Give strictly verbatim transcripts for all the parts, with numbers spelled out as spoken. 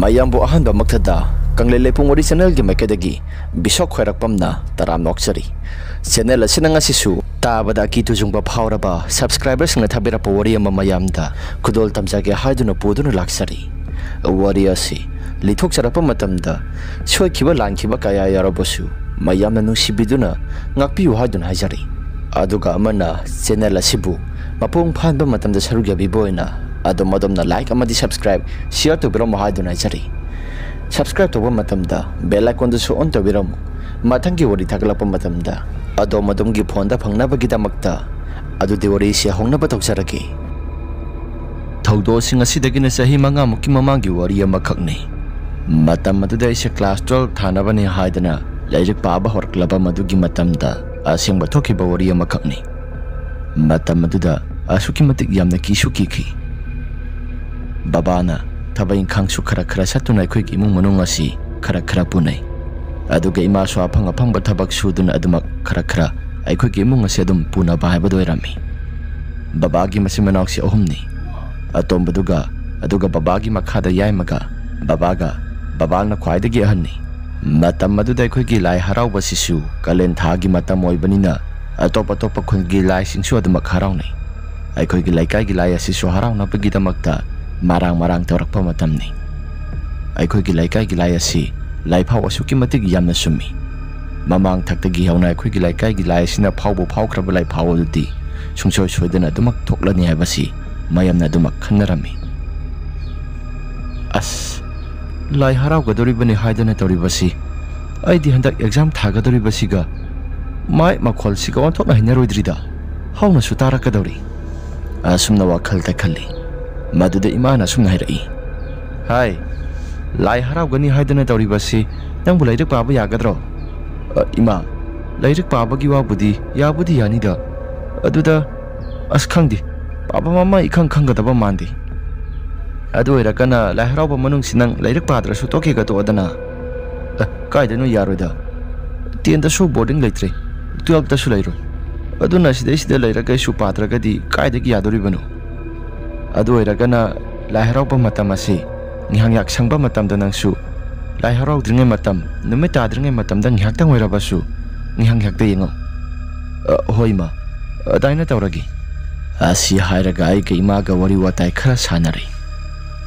ꯃꯌꯥꯝꯕꯨ ꯑꯍꯥꯟꯕꯃꯛꯇꯗ ꯀꯪꯂꯩ ꯂꯩꯄꯨꯡ ꯋꯥꯔꯤ ꯆꯦꯅꯦꯜꯒꯤ ꯃꯥꯏꯀꯩꯗꯒꯤ ꯕꯤꯁꯣꯛ ꯈ꯭ꯋꯥꯏꯔꯥꯛꯄꯝꯅ ꯇꯔꯥꯝꯅ ꯑꯣꯛꯆꯔꯤ꯫ ꯆꯦꯅꯦꯜ ꯑꯁꯤꯅ ꯉꯁꯤꯁꯨ ꯇꯥꯕꯗ ꯑꯀꯤ ꯇꯨꯖꯨꯡꯕ ꯐꯥꯎꯔꯕ ꯁꯕꯁꯀ꯭ꯔꯥꯏꯕꯔꯁꯤꯡꯅ ꯊꯥꯕꯤꯔꯛꯄ ꯋꯥꯔꯤ ꯑꯃ ꯃꯌꯥꯝꯗ ꯈꯨꯗꯣꯜ ꯇꯝꯖꯒꯦ ꯍꯥꯏꯗꯨꯅ ꯄꯨꯗꯨꯅ ꯂꯥꯛꯆꯔꯤ꯫ ꯋꯥꯔꯤ ꯑꯁꯤ ꯂꯤꯊꯣꯛꯆꯔꯛꯄ ꯃꯇꯝꯗ ꯁꯣꯏꯈꯤꯕ ꯂꯥꯟꯈꯤꯕ ꯀꯌꯥ ꯌꯥꯎꯔꯕꯁꯨ ꯃꯌꯥꯝꯅ ꯅꯨꯡꯁꯤꯕꯤꯗꯨꯅ ꯉꯥꯛꯄꯤꯌꯨ ꯍꯥꯏꯗꯨꯅ ꯍꯥꯏꯖꯔꯤ꯫ ꯑꯗꯨꯒ ꯑꯃꯅ ꯆꯦꯅꯦꯜ ꯑꯁꯤꯕꯨ ꯃꯄꯨꯡ ꯐꯥꯍꯟꯕ ꯃꯇꯝꯗ ꯁꯔꯨꯛ ꯌꯥꯕꯤꯕ ꯑꯣꯏꯅ ꯑꯗꯣꯝ ꯑꯗꯣꯝꯅ ꯂꯥꯏꯛ ꯑꯃꯗꯤ ꯁꯕꯁꯀ꯭ꯔꯥꯏꯕ, ꯁꯤꯌꯔ ꯇꯧꯕꯤꯔꯝꯃꯨ ꯍꯥꯏꯗꯨꯅ ꯍꯥꯏꯖꯔꯤ꯫ ꯁꯕꯁꯀ꯭ꯔꯥꯏꯕ ꯇꯧꯕ ꯃꯇꯝꯗ ꯕꯦꯜ ꯑꯥꯏꯀꯣꯟꯗꯨꯁꯨ ꯑꯣꯟ ꯇꯧꯕꯤꯔꯝꯃꯨ꯫ ꯃꯊꯪꯒꯤ ꯋꯥꯔꯤ ꯊꯥꯒꯠꯂꯛꯄ ꯃꯇꯝꯗ ꯑꯗꯣꯝ ꯑꯗꯣꯝꯒꯤ ꯐꯣꯟꯗ ꯐꯪꯅꯕꯒꯤꯗꯃꯛꯇ꯫ ꯑꯗꯨꯗꯤ ꯋꯥꯔꯤꯁꯤ ꯍꯧꯅꯕ ꯇꯧꯖꯔꯒꯦ꯫ ꯊꯧꯗꯣꯛꯁꯤꯡ ꯑꯁꯤꯗꯒꯤꯅ ꯆꯍꯤ ꯃꯉꯥꯃꯨꯛꯀꯤ ꯃꯃꯥꯡꯒꯤ ꯋꯥꯔꯤ ꯑꯃꯈꯛꯅꯤ꯫ ꯃꯇꯝ ꯑꯗꯨꯗ ꯑꯩꯁꯦ ꯀ꯭ꯂꯥꯁ ꯇꯨꯋꯦꯜꯐ ꯊꯥꯅꯕꯅꯤ ꯍꯥꯏꯗꯅ ꯂꯥꯏꯔꯤꯛ ꯄꯥꯕ ꯍꯧꯔꯛꯂꯕ ꯃꯗꯨꯒꯤ ꯃꯇꯝꯗ ꯑꯁꯦꯡꯕ ꯊꯣꯛꯈꯤꯕ ꯋꯥꯔꯤ ꯑꯃꯈꯛꯅꯤ꯫ ꯃꯇꯝ ꯑꯗꯨꯗ ꯑꯁꯨꯛꯀꯤ ꯃꯇꯤꯛ ꯌꯥꯝꯅ ꯀꯤꯁꯨ ꯀꯤꯈꯤ꯫ ꯕꯕꯥꯅ ꯊꯕꯛ ꯏꯪꯈꯥꯡꯁꯨ ꯈꯔ ꯈꯔ ꯆꯠꯇꯨꯅ ꯑꯩꯈꯣꯏꯒꯤ ꯏꯃꯨꯡ ꯃꯅꯨꯡ ꯑꯁꯤ ꯈꯔ ꯈꯔ ꯄꯨꯅꯩ꯫ ꯑꯗꯨꯒ ꯏꯃꯥꯁꯨ ꯑꯐꯪ ꯑꯐꯪꯕ ꯊꯕꯛ ꯁꯨꯗꯨꯅ ꯑꯗꯨꯃꯛ ꯈꯔ ꯈꯔ ꯑꯩꯈꯣꯏꯒꯤ ꯏꯃꯨꯡ ꯑꯁꯤ ꯑꯗꯨꯝ ꯄꯨꯅꯕ ꯍꯥꯏꯕꯗꯨ ꯑꯣꯏꯔꯝꯃꯤ꯫ ꯕꯕꯥꯒꯤ ꯃꯆꯤꯟ ꯃꯅꯥꯎꯁꯤ ꯑꯍꯨꯝꯅꯤ꯫ ꯑꯇꯣꯝꯕꯗꯨꯒ, ꯑꯗꯨꯒ ꯕꯕꯥꯒꯤ ꯃꯈꯥꯗ ꯌꯥꯏꯃꯒ, ꯕꯕꯥꯒ, ꯕꯕꯥꯅ ꯈ꯭ꯋꯥꯏꯗꯒꯤ ꯑꯍꯟꯅꯤ꯫ ꯃꯇꯝ ꯑꯗꯨꯗ ꯑꯩꯈꯣꯏꯒꯤ ꯂꯥꯏ ꯍꯔꯥꯎꯕꯁꯤꯁꯨ ꯀꯥꯂꯦꯟ ꯊꯥꯒꯤ ꯃꯇꯝ ꯑꯣꯏꯕꯅꯤꯅ ꯑꯇꯣꯞ ꯑꯇꯣꯞꯄ ꯈꯨꯟꯒꯤ ꯂꯥꯏꯁꯤꯡꯁꯨ ꯑꯗꯨꯃꯛ ꯍꯔꯥꯎꯅꯩ꯫ ꯑꯩꯈꯣꯏꯒꯤ ꯂꯩꯀꯥꯏꯒꯤ ꯂꯥꯏ ꯑꯁꯤꯁꯨ ꯍꯔꯥꯎꯅꯕꯒꯤꯗꯃꯛꯇ ꯃꯔꯥꯡ ꯃꯔꯥꯡ ꯇꯧꯔꯛꯄ ꯃꯇꯝꯅꯤ꯫ ꯑꯩꯈꯣꯏꯒꯤ ꯂꯩꯀꯥꯏꯒꯤ ꯂꯥꯏ ꯑꯁꯤ ꯂꯥꯏꯐꯥꯎ ꯑꯁꯨꯛꯀꯤ ꯃꯇꯤꯛ ꯌꯥꯝꯅ ꯆꯨꯝꯃꯤ꯫ ꯃꯃꯥꯡ ꯊꯛꯇꯒꯤ ꯍꯧꯅ ꯑꯩꯈꯣꯏꯒꯤ ꯂꯩꯀꯥꯏꯒꯤ ꯂꯥꯏ ꯑꯁꯤꯅ ꯐꯥꯎꯕꯨ ꯐꯥꯎꯈ꯭ꯔꯕ ꯂꯥꯏꯐꯥꯎ ꯑꯗꯨꯗꯤ ꯁꯨꯡꯁꯣꯏ ꯁꯣꯏꯗꯅ ꯑꯗꯨꯃꯛ ꯊꯣꯛꯂꯅꯤ ꯍꯥꯏꯕꯁꯤ ꯃꯌꯥꯝꯅ ꯑꯗꯨꯃꯛ ꯈꯟꯅꯔꯝꯃꯤ꯫ ꯑꯁ, ꯂꯥꯏ ꯍꯔꯥꯎꯒꯗꯧꯔꯤꯕꯅꯤ ꯍꯥꯏꯗꯅ ꯇꯧꯔꯤꯕꯁꯤ, ꯑꯩꯗꯤ ꯍꯟꯗꯛ ꯑꯦꯛꯖꯥꯝ ꯊꯥꯒꯗꯧꯔꯤꯕꯁꯤꯒ ꯃꯥꯏ ꯃꯈꯣꯜꯁꯤꯒ ꯑꯣꯟꯊꯣꯛꯅ ꯍꯩꯅꯔꯣꯏꯗ꯭ꯔꯤꯗ, ꯍꯧꯅꯁꯨ ꯇꯥꯔꯛꯀꯗꯧꯔꯤ꯫ ꯑꯁꯨꯝꯅ ꯋꯥꯈꯜꯗ ꯈꯜꯂꯤ꯫ ꯃꯗꯨꯗ ꯏꯃꯥꯅ ꯑꯁꯨꯝꯅ ꯍꯥꯏꯔꯛꯏ, "ꯍꯥꯏ, ꯂꯥꯏ ꯍꯔꯥꯎꯒꯅꯤ ꯍꯥꯏꯗꯅ ꯇꯧꯔꯤꯕꯁꯤ ꯅꯪꯕꯨ ꯂꯥꯏꯔꯤꯛ ꯄꯥꯕ ꯌꯥꯒꯗ꯭ꯔꯣ?" "ꯑ, ꯏꯃꯥ, ꯂꯥꯏꯔꯤꯛ ꯄꯥꯕꯒꯤ ꯋꯥꯕꯨꯗꯤ ꯌꯥꯕꯨꯗꯤ ꯌꯥꯅꯤꯗ, ꯑꯗꯨꯗ, ꯑꯁ, ꯈꯪꯗꯦ, ꯄꯥꯐꯝ ꯑꯃ ꯏꯈꯪ ꯈꯪꯒꯗꯕ ꯃꯥꯟꯗꯦ꯫ ꯑꯗꯨ ꯑꯣꯏꯔꯒꯅ ꯂꯥꯏ ꯍꯔꯥꯎꯕ ꯃꯅꯨꯡꯁꯤ ꯅꯪ ꯂꯥꯏꯔꯤꯛ ꯄꯥꯗ꯭ꯔꯁꯨ ꯇꯣꯛꯈꯤꯒ ꯇꯣꯛꯑꯗꯅ?" "ꯑ, ꯀꯥꯏꯗꯅꯣ ꯌꯥꯔꯣꯏꯗ? ꯇꯦꯟꯗꯁꯨ ꯕꯣꯔꯗꯤꯡ ꯂꯩꯇ꯭ꯔꯦ, ꯇꯨꯋꯦꯜꯐꯇꯁꯨ ꯂꯩꯔꯣꯏ꯫ ꯑꯗꯨꯅ ꯁꯤꯗꯩꯁꯤꯗ ꯂꯩꯔꯒ ꯑꯩꯁꯨ ꯄꯥꯗ꯭ꯔꯒꯗꯤ ꯀꯥꯏꯗꯒꯤ ꯌꯥꯗꯣꯔꯤꯕꯅꯣ? ꯑꯗꯨ ꯑꯣꯏꯔꯒꯅ ꯂꯥꯏ ꯍꯔꯥꯎꯕ ꯃꯇꯝ ꯑꯁꯤ ꯉꯥꯏꯍꯥꯛ ꯉꯥꯏꯍꯥꯛ ꯁꯪꯕ ꯃꯇꯝꯗ ꯅꯪꯁꯨ ꯂꯥꯏ ꯍꯔꯥꯎꯗ꯭ꯔꯤꯉꯩ ꯃꯇꯝ, ꯅꯨꯃꯤꯠ ꯇꯥꯗ꯭ꯔꯤꯉꯩ ꯃꯇꯝꯗ ꯉꯥꯏꯍꯥꯛꯇꯪ ꯑꯣꯏꯔꯕꯁꯨ ꯉꯥꯏꯍꯥꯛ ꯉꯥꯏꯍꯥꯛꯇ ꯌꯦꯡꯉꯣ꯫ "ꯑ, ꯍꯣꯏ, ꯏꯃꯥ, ꯑꯗꯥꯏꯅ ꯇꯧꯔꯒꯦ꯫" ꯑꯁꯤ ꯍꯥꯏꯔꯒ ꯑꯩꯒ ꯏꯃꯥꯒ ꯋꯥꯔꯤ ꯋꯥꯇꯥꯏ ꯈꯔ ꯁꯥꯟꯅꯔꯦ꯫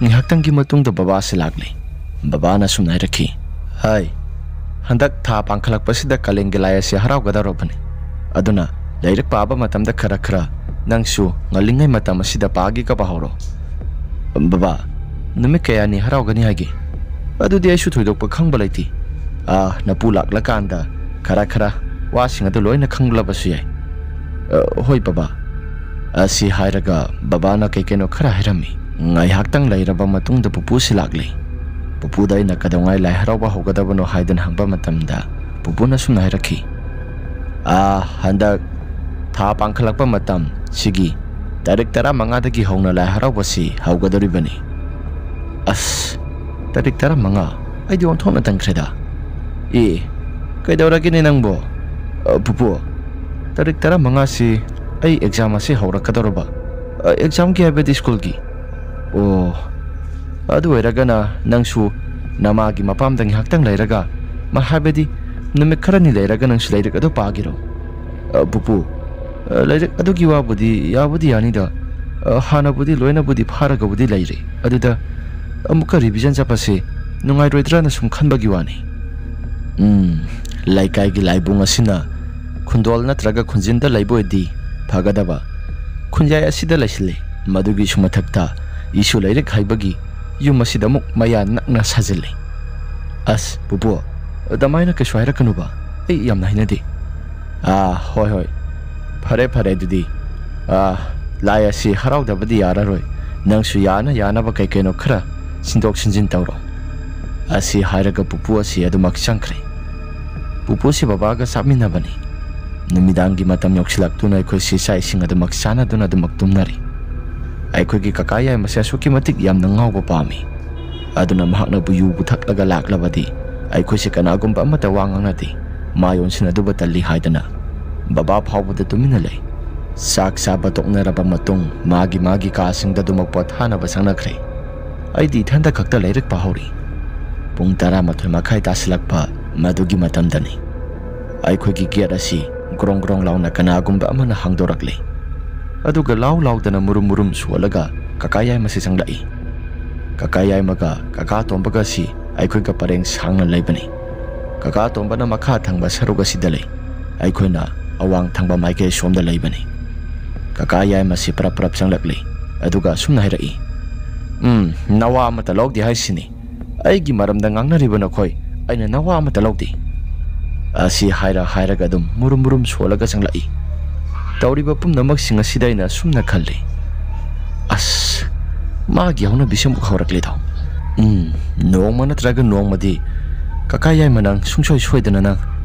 ꯉꯥꯏꯍꯥꯛꯇꯪꯒꯤ ꯃꯇꯨꯡꯗ ꯕꯕꯥꯁꯤ ꯂꯥꯛꯂꯦ꯫ ꯕꯕꯥꯅ ꯁꯨꯝꯅ ꯍꯥꯏꯔꯛꯈꯤ, "ꯍꯥꯏ, ꯍꯟꯗꯛ ꯊꯥ ꯄꯥꯡꯈꯠꯂꯛꯄꯁꯤꯗ ꯀꯥꯂꯦꯟꯒꯤ ꯂꯥꯏ ꯑꯁꯤ ꯍꯔꯥꯎꯒꯗꯧꯔꯕꯅꯤ꯫ ꯑꯗꯨꯅ ꯂꯥꯏꯔꯤꯛ ꯄꯥꯕ ꯃꯇꯝꯗ ꯈꯔ ꯈꯔ ꯅꯪꯁꯨ ꯉꯜꯂꯤꯉꯩ ꯃꯇꯝ ꯑꯁꯤꯗ ꯄꯥꯈꯤꯒꯕ ꯍꯧꯔꯣ꯫" "ꯕꯕꯥ, ꯅꯨꯃꯤꯠ ꯀꯌꯥꯅꯤ ꯍꯔꯥꯎꯒꯅꯤ ꯍꯥꯏꯒꯦ?" "ꯑꯗꯨꯗꯤ ꯑꯩꯁꯨ ꯊꯣꯏꯗꯣꯛꯄ ꯈꯪꯕ ꯂꯩꯇꯦ꯫ ꯑꯥ, ꯅꯄꯨ ꯂꯥꯛꯂꯀꯥꯟꯗ ꯈꯔ ꯈꯔ ꯋꯥꯁꯤꯡ ꯑꯗꯨ ꯂꯣꯏꯅ ꯈꯪꯂꯕꯁꯨ ꯌꯥꯏ꯫" "ꯑ, ꯍꯣꯏ, ꯕꯕꯥ꯫" ꯑꯁꯤ ꯍꯥꯏꯔꯒ ꯕꯕꯥꯅ ꯀꯩ ꯀꯩꯅꯣ ꯈꯔ ꯍꯥꯏꯔꯝꯃꯤ꯫ ꯉꯥꯏꯍꯥꯛꯇꯪ ꯂꯩꯔꯕ ꯃꯇꯨꯡꯗ ꯄꯨꯄꯨꯁꯤ ꯂꯥꯛꯂꯦ꯫ ꯄꯨꯄꯨꯗ ꯑꯩꯅ ꯀꯩꯗꯧꯉꯥꯏ ꯂꯥꯏ ꯍꯔꯥꯎꯕ ꯍꯧꯒꯗꯕꯅꯣ ꯍꯥꯏꯗꯨꯅ ꯍꯪꯕ ꯃꯇꯝꯗ ꯄꯨꯄꯨꯅ ꯁꯨꯝꯅ ꯍꯥꯏꯔꯛꯈꯤ, "ꯑꯥ, ꯍꯟꯗꯛ ꯊꯥ ꯄꯥꯡꯈꯠꯂꯛꯄ ꯃꯇꯝ ꯁꯤꯒꯤ ꯇꯥꯔꯤꯛ ꯇꯔꯥꯃꯉꯥꯗꯒꯤ ꯍꯧꯅ ꯂꯥꯏ ꯍꯔꯥꯎꯕꯁꯤ ꯍꯧꯒꯗꯧꯔꯤꯕꯅꯤ꯫" "ꯑꯁ, ꯇꯥꯔꯤꯛ ꯇꯔꯥꯃꯉꯥ? ꯑꯩꯗꯤ ꯑꯣꯟꯊꯣꯛꯅ ꯇꯟꯈ꯭ꯔꯦꯗ꯫" "ꯑꯦ, ꯀꯩꯗꯧꯔꯒꯦꯅꯦ ꯅꯪꯕꯣ?" "ꯑ, ꯄꯨꯄꯨ, ꯇꯥꯔꯤꯛ ꯇꯔꯥꯃꯉꯥꯁꯤ ꯑꯩ ꯑꯦꯛꯖꯥꯝ ꯑꯁꯤ ꯍꯧꯔꯛꯀꯗꯧꯔꯕ꯫" "ꯑ, ꯑꯦꯛꯖꯥꯝꯒꯤ ꯍꯥꯏꯕꯗꯤ ꯁ꯭ꯀꯨꯜꯒꯤ꯫" "ꯑꯣ, ꯑꯗꯨ ꯑꯣꯏꯔꯒꯅ ꯅꯪꯁꯨ ꯅꯃꯥꯒꯤ ꯃꯄꯥꯝꯗ ꯉꯥꯏꯍꯥꯛꯇꯪ ꯂꯩꯔꯒ, ꯃ-, ꯍꯥꯏꯕꯗꯤ ꯅꯨꯃꯤꯠ ꯈꯔꯅꯤ ꯂꯩꯔꯒ ꯅꯪꯁꯨ ꯂꯥꯏꯔꯤꯛ ꯑꯗꯨ ꯄꯥꯒꯦꯔꯣ?" "ꯑ, ꯄꯨꯄꯨ, ꯑ, ꯂꯥꯏꯔꯤꯛ ꯑꯗꯨꯒꯤ ꯋꯥꯕꯨꯗꯤ ꯌꯥꯕꯨꯗꯤ ꯌꯥꯅꯤꯗ꯫ ꯑ, ꯍꯥꯟꯅꯕꯨꯗꯤ ꯂꯣꯏꯅꯕꯨꯗꯤ ꯐꯥꯔꯒꯕꯨꯗꯤ ꯂꯩꯔꯦ꯫ ꯑꯗꯨꯗ ꯑꯃꯨꯛꯀ ꯔꯤꯚꯤꯖꯟ ꯆꯠꯄꯁꯦ ꯅꯨꯡꯉꯥꯏꯔꯣꯏꯗ꯭ꯔꯅ ꯁꯨꯝ ꯈꯟꯕꯒꯤ ꯋꯥꯅꯤ꯫" "ꯎꯝ, ꯂꯩꯀꯥꯏꯒꯤ ꯂꯥꯏꯕꯨꯡ ꯑꯁꯤꯅ ꯈꯨꯟꯗꯣꯜ ꯅꯠꯇ꯭ꯔꯒ ꯈꯨꯟꯖꯤꯟꯗ ꯂꯩꯕ ꯑꯣꯏꯗꯤ ꯐꯒꯗꯕ꯫ ꯈꯨꯟꯌꯥꯏ ꯑꯁꯤꯗ ꯂꯩꯁꯤꯜꯂꯦ꯫ ꯃꯗꯨꯒꯤꯁꯨ ꯃꯊꯛꯇ ꯏꯁꯨ ꯂꯥꯏꯔꯤꯛ ꯍꯩꯕꯒꯤ ꯌꯨꯝ ꯑꯁꯤꯗ ꯑꯃꯨꯛ ꯃꯌꯥ ꯅꯛꯅ ꯁꯥꯖꯤꯜꯂꯦ꯫" "ꯑꯁ, ꯄꯨꯄꯨ, ꯑꯗꯨꯃꯥꯏꯅ ꯀꯩꯁꯨ ꯍꯥꯏꯔꯛꯀꯅꯨꯕ꯫ ꯑꯩ ꯌꯥꯝꯅ ꯍꯩꯅꯗꯦ꯫" "ꯑꯥ, ꯍꯣꯏ, ꯍꯣꯏ꯫ ꯐꯔꯦ, ꯐꯔꯦ ꯑꯗꯨꯗꯤ꯫ ꯑꯥ, ꯂꯥꯏ ꯑꯁꯤ ꯍꯔꯥꯎꯗꯕꯗꯤ ꯌꯥꯔꯔꯣꯏ꯫ ꯅꯪꯁꯨ ꯌꯥꯅ ꯌꯥꯅꯕ ꯀꯩ ꯀꯩꯅꯣ ꯈꯔ ꯁꯤꯟꯗꯣꯛ ꯁꯤꯟꯖꯤꯟ ꯇꯧꯔꯣ꯫" ꯑꯁꯤ ꯍꯥꯏꯔꯒ ꯄꯨꯄꯨ ꯑꯁꯤ ꯑꯗꯨꯃꯛ ꯆꯪꯈ꯭ꯔꯦ꯫ ꯄꯨꯄꯨꯁꯤ ꯕꯕꯥꯒ ꯆꯥꯃꯤꯟꯅꯕꯅꯤ꯫ ꯅꯨꯃꯤꯗꯥꯡꯒꯤ ꯃꯇꯝ ꯌꯧꯁꯤꯜꯂꯛꯇꯨꯅ ꯑꯩꯈꯣꯏꯁꯤ ꯆꯥꯛ ꯏꯁꯤꯡ ꯑꯗꯨꯃꯛ ꯆꯥꯅꯗꯨꯅ ꯑꯗꯨꯃꯛ ꯇꯨꯝꯅꯔꯤ꯫ ꯑꯩꯈꯣꯏꯒꯤ ꯀꯀꯥ ꯌꯥꯏꯃꯁꯦ ꯑꯁꯨꯛꯀꯤ ꯃꯇꯤꯛ ꯌꯥꯝꯅ ꯉꯥꯎꯕ ꯄꯥꯝꯃꯤ꯫ ꯑꯗꯨꯅ ꯃꯍꯥꯛꯅꯕꯨ ꯌꯨꯕꯨ ꯊꯛꯂꯒ ꯂꯥꯛꯂꯕꯗꯤ ꯑꯩꯈꯣꯏꯁꯦ ꯀꯅꯥꯒꯨꯝꯕ ꯑꯃꯠꯇ ꯋꯥ ꯉꯥꯡꯅꯗꯦ꯫ ꯃꯥꯏ ꯑꯣꯟꯁꯤꯟꯅꯗꯨꯕ ꯇꯜꯂꯤ ꯍꯥꯏꯗꯅ ꯕꯕꯥ ꯐꯥꯎꯕꯗ ꯇꯨꯃꯤꯟꯅ ꯂꯩ꯫ ꯆꯥꯛ ꯆꯥꯕ ꯇꯣꯛꯅꯔꯕ ꯃꯇꯨꯡ ꯃꯥꯒꯤ ꯃꯥꯒꯤ ꯀꯥꯁꯤꯡꯗ ꯑꯗꯨꯃꯛ ꯄꯣꯊꯥꯅꯕ ꯆꯪꯅꯈ꯭ꯔꯦ꯫ ꯑꯩꯗꯤ ꯏꯊꯟꯇ ꯈꯛꯇ ꯂꯥꯏꯔꯤꯛ ꯄꯥꯍꯧꯔꯤ꯫ ꯄꯨꯡ ꯇꯔꯥꯃꯥꯊꯣꯏ ꯃꯈꯥꯏ ꯇꯥꯁꯤꯜꯂꯛꯄ ꯃꯗꯨꯒꯤ ꯃꯇꯝꯗꯅꯤ꯫ ꯑꯩꯈꯣꯏꯒꯤ ꯒꯦꯠ ꯑꯁꯤ ꯒ꯭ꯔꯣꯡ ꯒ꯭ꯔꯣꯡ ꯂꯥꯎꯅ ꯀꯅꯥꯒꯨꯝꯕ ꯑꯃꯅ ꯍꯥꯡꯗꯣꯔꯛꯂꯦ꯫ ꯑꯗꯨꯒ ꯂꯥꯎ ꯂꯥꯎꯗꯅ ꯃꯨꯔꯨꯝ ꯃꯨꯔꯨꯝ ꯁꯣꯜꯂꯒ ꯀꯀꯥ ꯌꯥꯏꯃꯁꯤ ꯆꯪꯂꯛꯏ꯫ ꯀꯀꯥ ꯌꯥꯏꯃꯒ ꯀꯀꯥ ꯇꯣꯝꯕꯒꯁꯤ ꯑꯩꯈꯣꯏꯒ ꯄꯔꯦꯡ ꯁꯥꯡꯅ ꯂꯩꯕꯅꯤ꯫ ꯀꯀꯥ ꯇꯣꯝꯕꯅ ꯃꯈꯥ ꯊꯪꯕ ꯁꯔꯨꯛ ꯑꯁꯤꯗ ꯂꯩ꯫ ꯑꯩꯈꯣꯏꯅ ꯑꯋꯥꯡ ꯊꯪꯕ ꯃꯥꯏꯀꯩ ꯁꯣꯝꯗ ꯂꯩꯕꯅꯤ꯫ ꯀꯀꯥ ꯌꯥꯏꯃꯁꯤ ꯄꯔꯞ ꯄꯔꯞ ꯆꯪꯂꯛꯂꯤ꯫ ꯑꯗꯨꯒ ꯑꯁꯨꯝꯅ ꯍꯥꯏꯔꯛꯏ, "ꯎꯝ, ꯅꯋꯥ ꯑꯃꯠꯇ ꯂꯧꯗꯦ ꯍꯥꯏꯁꯤꯅꯤ꯫ ꯑꯩꯒꯤ ꯃꯔꯝꯗ ꯉꯥꯡꯅꯔꯤꯕ ꯅꯈꯣꯏ, ꯑꯩꯅ ꯅꯋꯥ ꯑꯃꯠꯇ ꯂꯧꯗꯦ"꯫ ꯑꯁꯤ ꯍꯥꯏꯔ ꯍꯥꯏꯔꯒ ꯑꯗꯨꯝ ꯃꯨꯔꯨꯝ ꯃꯨꯔꯨꯝ ꯁꯣꯜꯂꯒ ꯆꯪꯂꯛꯏ꯫ ꯇꯧꯔꯤꯕ ꯄꯨꯝꯅꯃꯛꯁꯤꯡ ꯑꯁꯤꯗ ꯑꯩꯅ ꯑꯁꯨꯝꯅ ꯈꯜꯂꯤ, "ꯑꯁ, ꯃꯥꯒꯤ ꯍꯧꯅꯕꯤꯁꯤ ꯑꯃꯨꯛ ꯍꯧꯔꯛꯂꯦꯗꯣ꯫ ꯎꯝ, ꯅꯣꯡꯃ ꯅꯠꯇ꯭ꯔꯒ ꯅꯣꯡꯃꯗꯤ ꯀꯀꯥ ꯌꯥꯏꯃ ꯅꯪ ꯁꯨꯡꯁꯣꯏ ꯁꯣꯏꯗꯅ ꯅꯪ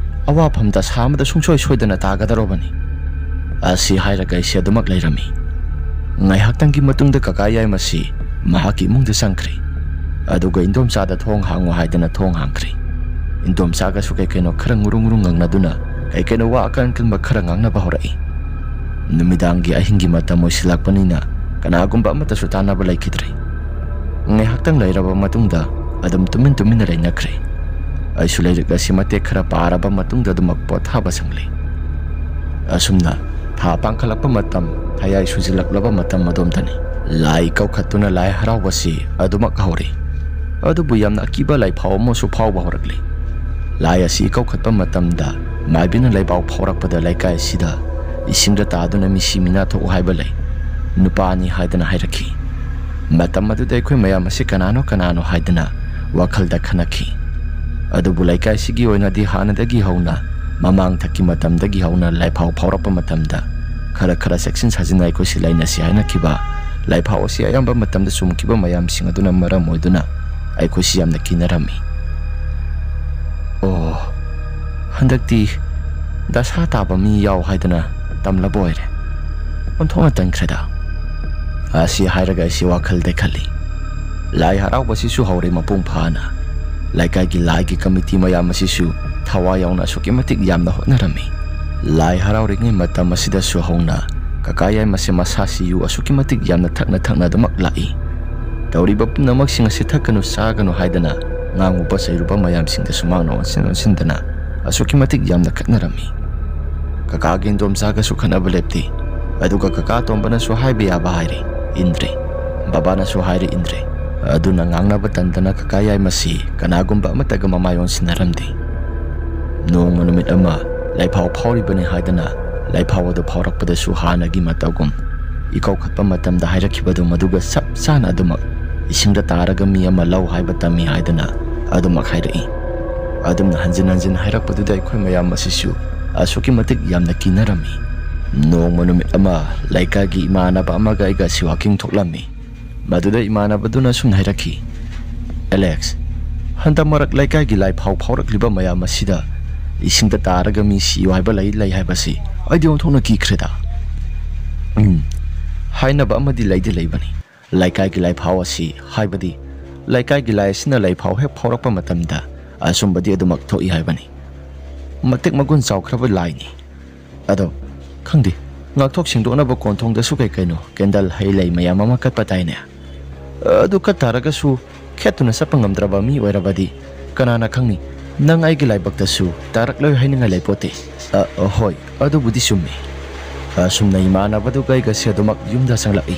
ꯑꯋꯥꯐꯝ ꯗꯁꯥ ꯑꯃꯗ ꯁꯨꯡꯁꯣꯏ ꯁꯣꯏꯗꯅ ꯇꯥꯒꯗꯧꯔꯕꯅꯤ"꯫ ꯑꯁꯤ ꯍꯥꯏꯔꯒ ꯑꯩꯁꯦ ꯑꯗꯨꯃꯛ ꯂꯩꯔꯝꯃꯤ꯫ ꯉꯥꯏꯍꯥꯛꯇꯪꯒꯤ ꯃꯇꯨꯡꯗ ꯀꯀꯥ ꯌꯥꯏꯃꯁꯤ ꯃꯍꯥꯛꯀꯤ ꯏꯃꯨꯡꯗ ꯆꯪꯈ꯭ꯔꯦ꯫ ꯑꯗꯨꯒ ꯏꯟꯗꯣꯝꯆꯥꯗ ꯊꯣꯡ ꯍꯥꯡꯉꯨ ꯍꯥꯏꯗꯅ ꯊꯣꯡ ꯍꯥꯡꯈ꯭ꯔꯦ꯫ ꯏꯟꯗꯣꯝꯆꯥꯒꯁꯨ ꯀꯩ ꯀꯩꯅꯣ ꯈꯔ ꯉꯨꯔꯨ ꯉꯨꯔꯨ ꯉꯪꯅꯗꯨꯅ ꯀꯩ ꯀꯩꯅꯣ ꯋꯥ ꯑꯀꯟ ꯑꯀꯟꯕ ꯈꯔ ꯉꯥꯡꯅꯕ ꯍꯧꯔꯛꯏ꯫ ꯅꯨꯃꯤꯗꯥꯡꯒꯤ ꯑꯍꯤꯡꯒꯤ ꯃꯇꯝ ꯑꯣꯏꯁꯤꯜꯂꯛꯄꯅꯤꯅ ꯀꯅꯥꯒꯨꯝꯕ ꯑꯃꯠꯇꯁꯨ ꯇꯥꯟꯅꯕ ꯂꯩꯈꯤꯗ꯭ꯔꯦ꯫ ꯉꯥꯏꯍꯥꯛꯇꯪ ꯂꯩꯔꯕ ꯃꯇꯨꯡꯗ ꯑꯗꯨꯝ ꯇꯨꯃꯤꯟ ꯇꯨꯃꯤꯟꯅ ꯂꯩꯅꯈ꯭ꯔꯦ꯫ ꯑꯩꯁꯨ ꯂꯥꯏꯔꯤꯛ ꯑꯁꯤ ꯃꯇꯦꯛ ꯈꯔ ꯄꯥꯔꯕ ꯃꯇꯨꯡꯗ ꯑꯗꯨꯃꯛ ꯄꯣꯊꯥꯕ ꯆꯪꯂꯦ꯫ ꯑꯁꯨꯝꯅ ꯊꯥ ꯄꯥꯡꯈꯠꯂꯛꯄ ꯃꯇꯝ, ꯊꯌꯥꯏ ꯁꯨꯖꯤꯜꯂꯛꯂꯕ ꯃꯇꯝ ꯑꯗꯣꯝꯗꯅꯤ꯫ ꯂꯥꯏ ꯀꯧꯈꯠꯇꯨꯅ ꯂꯥꯏ ꯍꯔꯥꯎꯕꯁꯤ ꯑꯗꯨꯃꯛ ꯍꯧꯔꯦ꯫ ꯑꯗꯨꯕꯨ ꯌꯥꯝꯅ ꯑꯀꯤꯕ ꯂꯥꯏꯐꯥꯎ ꯑꯃꯁꯨ ꯐꯥꯎꯕ ꯍꯧꯔꯛꯂꯦ꯫ ꯂꯥꯏ ꯑꯁꯤ ꯏꯀꯧꯈꯠꯄ ꯃꯇꯝꯗ ꯃꯥꯏꯕꯤꯅ ꯂꯥꯏꯕꯥꯎ ꯐꯥꯎꯔꯛꯄꯗ ꯂꯩꯀꯥꯏ ꯑꯁꯤꯗ ꯏꯁꯤꯡꯗ ꯇꯥꯗꯨꯅ ꯃꯤꯁꯤ ꯃꯤꯅꯥ ꯊꯣꯛꯎ ꯍꯥꯏꯕ ꯂꯩ꯫ ꯅꯨꯄꯥꯅꯤ ꯍꯥꯏꯗꯅ ꯍꯥꯏꯔꯛꯈꯤ꯫ ꯃꯇꯝ ꯑꯗꯨꯗ ꯑꯩꯈꯣꯏ ꯃꯌꯥꯝ ꯑꯁꯤ ꯀꯅꯥꯅꯣ ꯀꯅꯥꯅꯣ ꯍꯥꯏꯗꯅ ꯋꯥꯈꯜꯗ ꯈꯟꯅꯈꯤ꯫ ꯑꯗꯨꯕꯨ ꯂꯩꯀꯥꯏꯁꯤꯒꯤ ꯑꯣꯏꯅꯗꯤ ꯍꯥꯟꯅꯗꯒꯤ ꯍꯧꯅ, ꯃꯃꯥꯡ ꯊꯛꯀꯤ ꯃꯇꯝꯗꯒꯤ ꯍꯧꯅ ꯂꯥꯏꯐꯥꯎ ꯐꯥꯎꯔꯛꯄ ꯃꯇꯝꯗ ꯈꯔ ꯈꯔ ꯆꯦꯛꯁꯤꯟ ꯁꯥꯖꯤꯟ ꯑꯩꯈꯣꯏꯁꯤ ꯂꯩꯅꯁꯤ ꯍꯥꯏꯅꯈꯤꯕ ꯂꯥꯏꯐꯥꯎ ꯑꯁꯤ ꯑꯌꯥꯝꯕ ꯃꯇꯝꯗ ꯆꯨꯝꯈꯤꯕ ꯃꯌꯥꯝꯁꯤꯡ ꯑꯗꯨꯅ ꯃꯔꯝ ꯑꯣꯏꯗꯨꯅ ꯑꯩꯈꯣꯏꯁꯤ ꯌꯥꯝꯅ ꯀꯤꯅꯔꯝꯃꯤ꯫ ꯑꯣ, ꯍꯟꯗꯛꯇꯤ ꯗꯁꯥ ꯇꯥꯕ ꯃꯤ ꯌꯥꯎ ꯍꯥꯏꯗꯅ ꯇꯝꯂꯕ ꯑꯣꯏꯔꯦ꯫ ꯑꯣꯟꯊꯣꯛꯅ ꯇꯟꯈ꯭ꯔꯦꯗ꯫ ꯑꯁꯤ ꯍꯥꯏꯔꯒ ꯑꯩꯁꯤ ꯋꯥꯈꯜꯗ ꯈꯜꯂꯤ꯫ ꯂꯥꯏ ꯍꯔꯥꯎꯕꯁꯤꯁꯨ ꯍꯧꯔꯦ ꯃꯄꯨꯡ ꯐꯥꯅ꯫ ꯂꯩꯀꯥꯏꯒꯤ ꯂꯥꯏꯒꯤ ꯀꯃꯤꯇꯤ ꯃꯌꯥꯝ ꯑꯁꯤꯁꯨ ꯊꯋꯥꯏ ꯌꯥꯎꯅ ꯑꯁꯨꯛꯀꯤ ꯃꯇꯤꯛ ꯌꯥꯝꯅ ꯍꯣꯠꯅꯔꯝꯃꯤ꯫ ꯂꯥꯏ ꯍꯔꯥꯎꯔꯤꯉꯩ ꯃꯇꯝ ꯑꯁꯤꯗꯁꯨ ꯍꯧꯅ ꯀꯀꯥ ꯌꯥꯏꯃꯁꯦ ꯃꯁꯥꯁꯤ ꯌꯨ ꯑꯁꯨꯛꯀꯤ ꯃꯇꯤꯛ ꯌꯥꯝꯅ ꯊꯛꯅ ꯊꯛꯅ ꯑꯗꯨꯃꯛ ꯂꯥꯛꯏ꯫ ꯇꯧꯔꯤꯕ ꯄꯨꯝꯅꯃꯛꯁꯤꯡ ꯑꯁꯤ ꯊꯛꯀꯅꯨ ꯆꯥꯒꯅꯨ ꯍꯥꯏꯗꯅ ꯉꯥꯡꯉꯨꯕ ꯆꯩꯔꯨꯕ ꯃꯌꯥꯝꯁꯤꯡꯗꯁꯨ ꯃꯍꯥꯛꯅ ꯑꯣꯟꯁꯤꯟ ꯑꯣꯟꯁꯤꯟꯗꯅ ꯑꯁꯨꯛꯀꯤ ꯃꯇꯤꯛ ꯌꯥꯝꯅ ꯈꯠꯅꯔꯝꯃꯤ꯫ ꯀꯀꯥꯒꯤ ꯏꯟꯗꯣꯝꯆꯥꯒꯁꯨ ꯈꯠꯅꯕ ꯂꯦꯞꯇꯦ꯫ ꯑꯗꯨꯒ ꯀꯀꯥ ꯑꯇꯣꯝꯕꯅꯁꯨ ꯍꯥꯏꯕ ꯌꯥꯕ ꯍꯥꯏꯔꯦ, ꯏꯟꯗ꯭ꯔꯦ꯫ ꯕꯕꯥꯅꯁꯨ ꯍꯥꯏꯔꯦ, ꯏꯟꯗ꯭ꯔꯦ꯫ ꯑꯗꯨꯅ ꯉꯥꯡꯅꯕ ꯇꯟꯗꯅ ꯀꯀꯥ ꯌꯥꯏꯃꯁꯤ ꯀꯅꯥꯒꯨꯝꯕ ꯑꯃꯠꯇꯒ ꯃꯃꯥꯏ ꯑꯣꯟꯁꯤꯟꯅꯔꯝꯗꯦ꯫ ꯅꯣꯡꯃ ꯅꯨꯃꯤꯠ ꯑꯃ ꯂꯥꯏꯐꯥꯎ ꯐꯥꯎꯔꯤꯕꯅꯤ ꯍꯥꯏꯗꯅ ꯂꯥꯏꯐꯥꯎ ꯑꯗꯨ ꯐꯥꯎꯔꯛꯄꯗꯁꯨ ꯍꯥꯟꯅꯒꯤ ꯃꯇꯧꯒꯨꯝ ꯏꯀꯧꯈꯠꯄ ꯃꯇꯝꯗ ꯍꯥꯏꯔꯛꯈꯤꯕꯗꯨ ꯃꯗꯨꯒ ꯆꯞ ꯆꯥꯅ ꯑꯗꯨꯃꯛ, "ꯏꯁꯤꯡꯗ ꯇꯥꯔꯒ ꯃꯤ ꯑꯃ ꯂꯧ ꯍꯥꯏꯕ ꯇꯝꯃꯤ" ꯍꯥꯏꯗꯅ ꯑꯗꯨꯃꯛ ꯍꯥꯏꯔꯛꯏ꯫ ꯑꯗꯨꯝꯅ ꯍꯟꯖꯤꯟ ꯍꯟꯖꯤꯟ ꯍꯥꯏꯔꯛꯄꯗꯨꯗ ꯑꯩꯈꯣꯏ ꯃꯌꯥꯝ ꯑꯁꯤꯁꯨ ꯑꯁꯨꯛꯀꯤ ꯃꯇꯤꯛ ꯌꯥꯝꯅ ꯀꯤꯅꯔꯝꯃꯤ꯫ ꯅꯣꯡꯃ ꯅꯨꯃꯤꯠ ꯑꯃ ꯂꯩꯀꯥꯏꯒꯤ ꯏꯃꯥꯟꯅꯕ ꯑꯃꯒ ꯑꯩꯒ ꯑꯁꯤ ꯋꯥꯀꯤꯡ ꯊꯣꯛꯂꯝꯃꯤ꯫ ꯃꯗꯨꯗ ꯏꯃꯥꯟꯅꯕꯗꯨꯅ ꯁꯨꯝꯅ ꯍꯥꯏꯔꯛꯈꯤ, "ꯑꯦꯂꯦꯛꯁ, ꯍꯟꯗꯛ ꯃꯔꯛ ꯂꯩꯀꯥꯏꯒꯤ ꯂꯥꯏꯐꯥꯎ ꯐꯥꯎꯔꯛꯂꯤꯕ ꯃꯌꯥꯝ ꯑꯁꯤꯗ ꯏꯁꯤꯡꯗ ꯇꯥꯔꯒ ꯃꯤ ꯁꯤꯌꯨ ꯍꯥꯏꯕ ꯂꯩ ꯂꯩ ꯍꯥꯏꯕꯁꯤ ꯑꯩꯗꯤ ꯑꯣꯟꯊꯣꯛꯅ ꯀꯤꯈ꯭ꯔꯦꯗ꯫" ꯎꯝ, ꯍꯥꯏꯅꯕ ꯑꯃꯗꯤ ꯂꯩꯗꯤ ꯂꯩꯕꯅꯤ꯫ ꯂꯩꯀꯥꯏꯒꯤ ꯂꯥꯏꯐꯥꯎ ꯑꯁꯤ, ꯍꯥꯏꯕꯗꯤ ꯂꯩꯀꯥꯏꯒꯤ ꯂꯥꯏ ꯑꯁꯤꯅ ꯂꯥꯏꯐꯥꯎ ꯍꯦꯛ ꯐꯥꯎꯔꯛꯄ ꯃꯇꯝꯗ ꯑꯆꯨꯝꯕꯗꯤ ꯑꯗꯨꯃꯛ ꯊꯣꯛꯏ ꯍꯥꯏꯕꯅꯤ꯫ ꯃꯇꯤꯛ ꯃꯒꯨꯟ ꯆꯥꯎꯈ꯭ꯔꯕ ꯂꯥꯏꯅꯤ꯫ ꯑꯗꯣ ꯈꯪꯗꯦ, ꯉꯥꯛꯊꯣꯛ ꯁꯦꯡꯗꯣꯛꯅꯕ ꯀꯣꯟꯊꯣꯡꯗꯁꯨ ꯀꯩ ꯀꯩꯅꯣ ꯀꯦꯟꯗꯜ ꯍꯩ ꯂꯩ ꯃꯌꯥꯝ ꯑꯃ ꯀꯠꯄ ꯇꯥꯏꯅꯦ꯫ ꯑꯗꯨ ꯀꯠ ꯇꯥꯔꯒꯁꯨ ꯈꯦꯠꯇꯨꯅ ꯆꯠꯄ ꯉꯝꯗ꯭ꯔꯕ ꯃꯤ ꯑꯣꯏꯔꯕꯗꯤ ꯀꯅꯥꯅ ꯈꯪꯅꯤ? ꯅꯪ ꯑꯩꯒꯤ ꯂꯥꯏꯕꯛꯇꯁꯨ ꯇꯥꯔꯛꯂꯣꯏ ꯍꯥꯏꯅꯤꯡꯉꯥꯏ ꯂꯩꯄꯣꯠꯇꯦ꯫ ꯑ, ꯑ, ꯍꯣꯏ, ꯑꯗꯨꯕꯨꯗꯤ ꯆꯨꯝꯃꯤ꯫ ꯑꯁꯨꯝꯅ ꯏꯃꯥꯟꯅꯕꯗꯨꯒ ꯑꯩꯒꯁꯦ ꯑꯗꯨꯃꯛ ꯌꯨꯝꯗ ꯆꯪꯂꯛꯏ꯫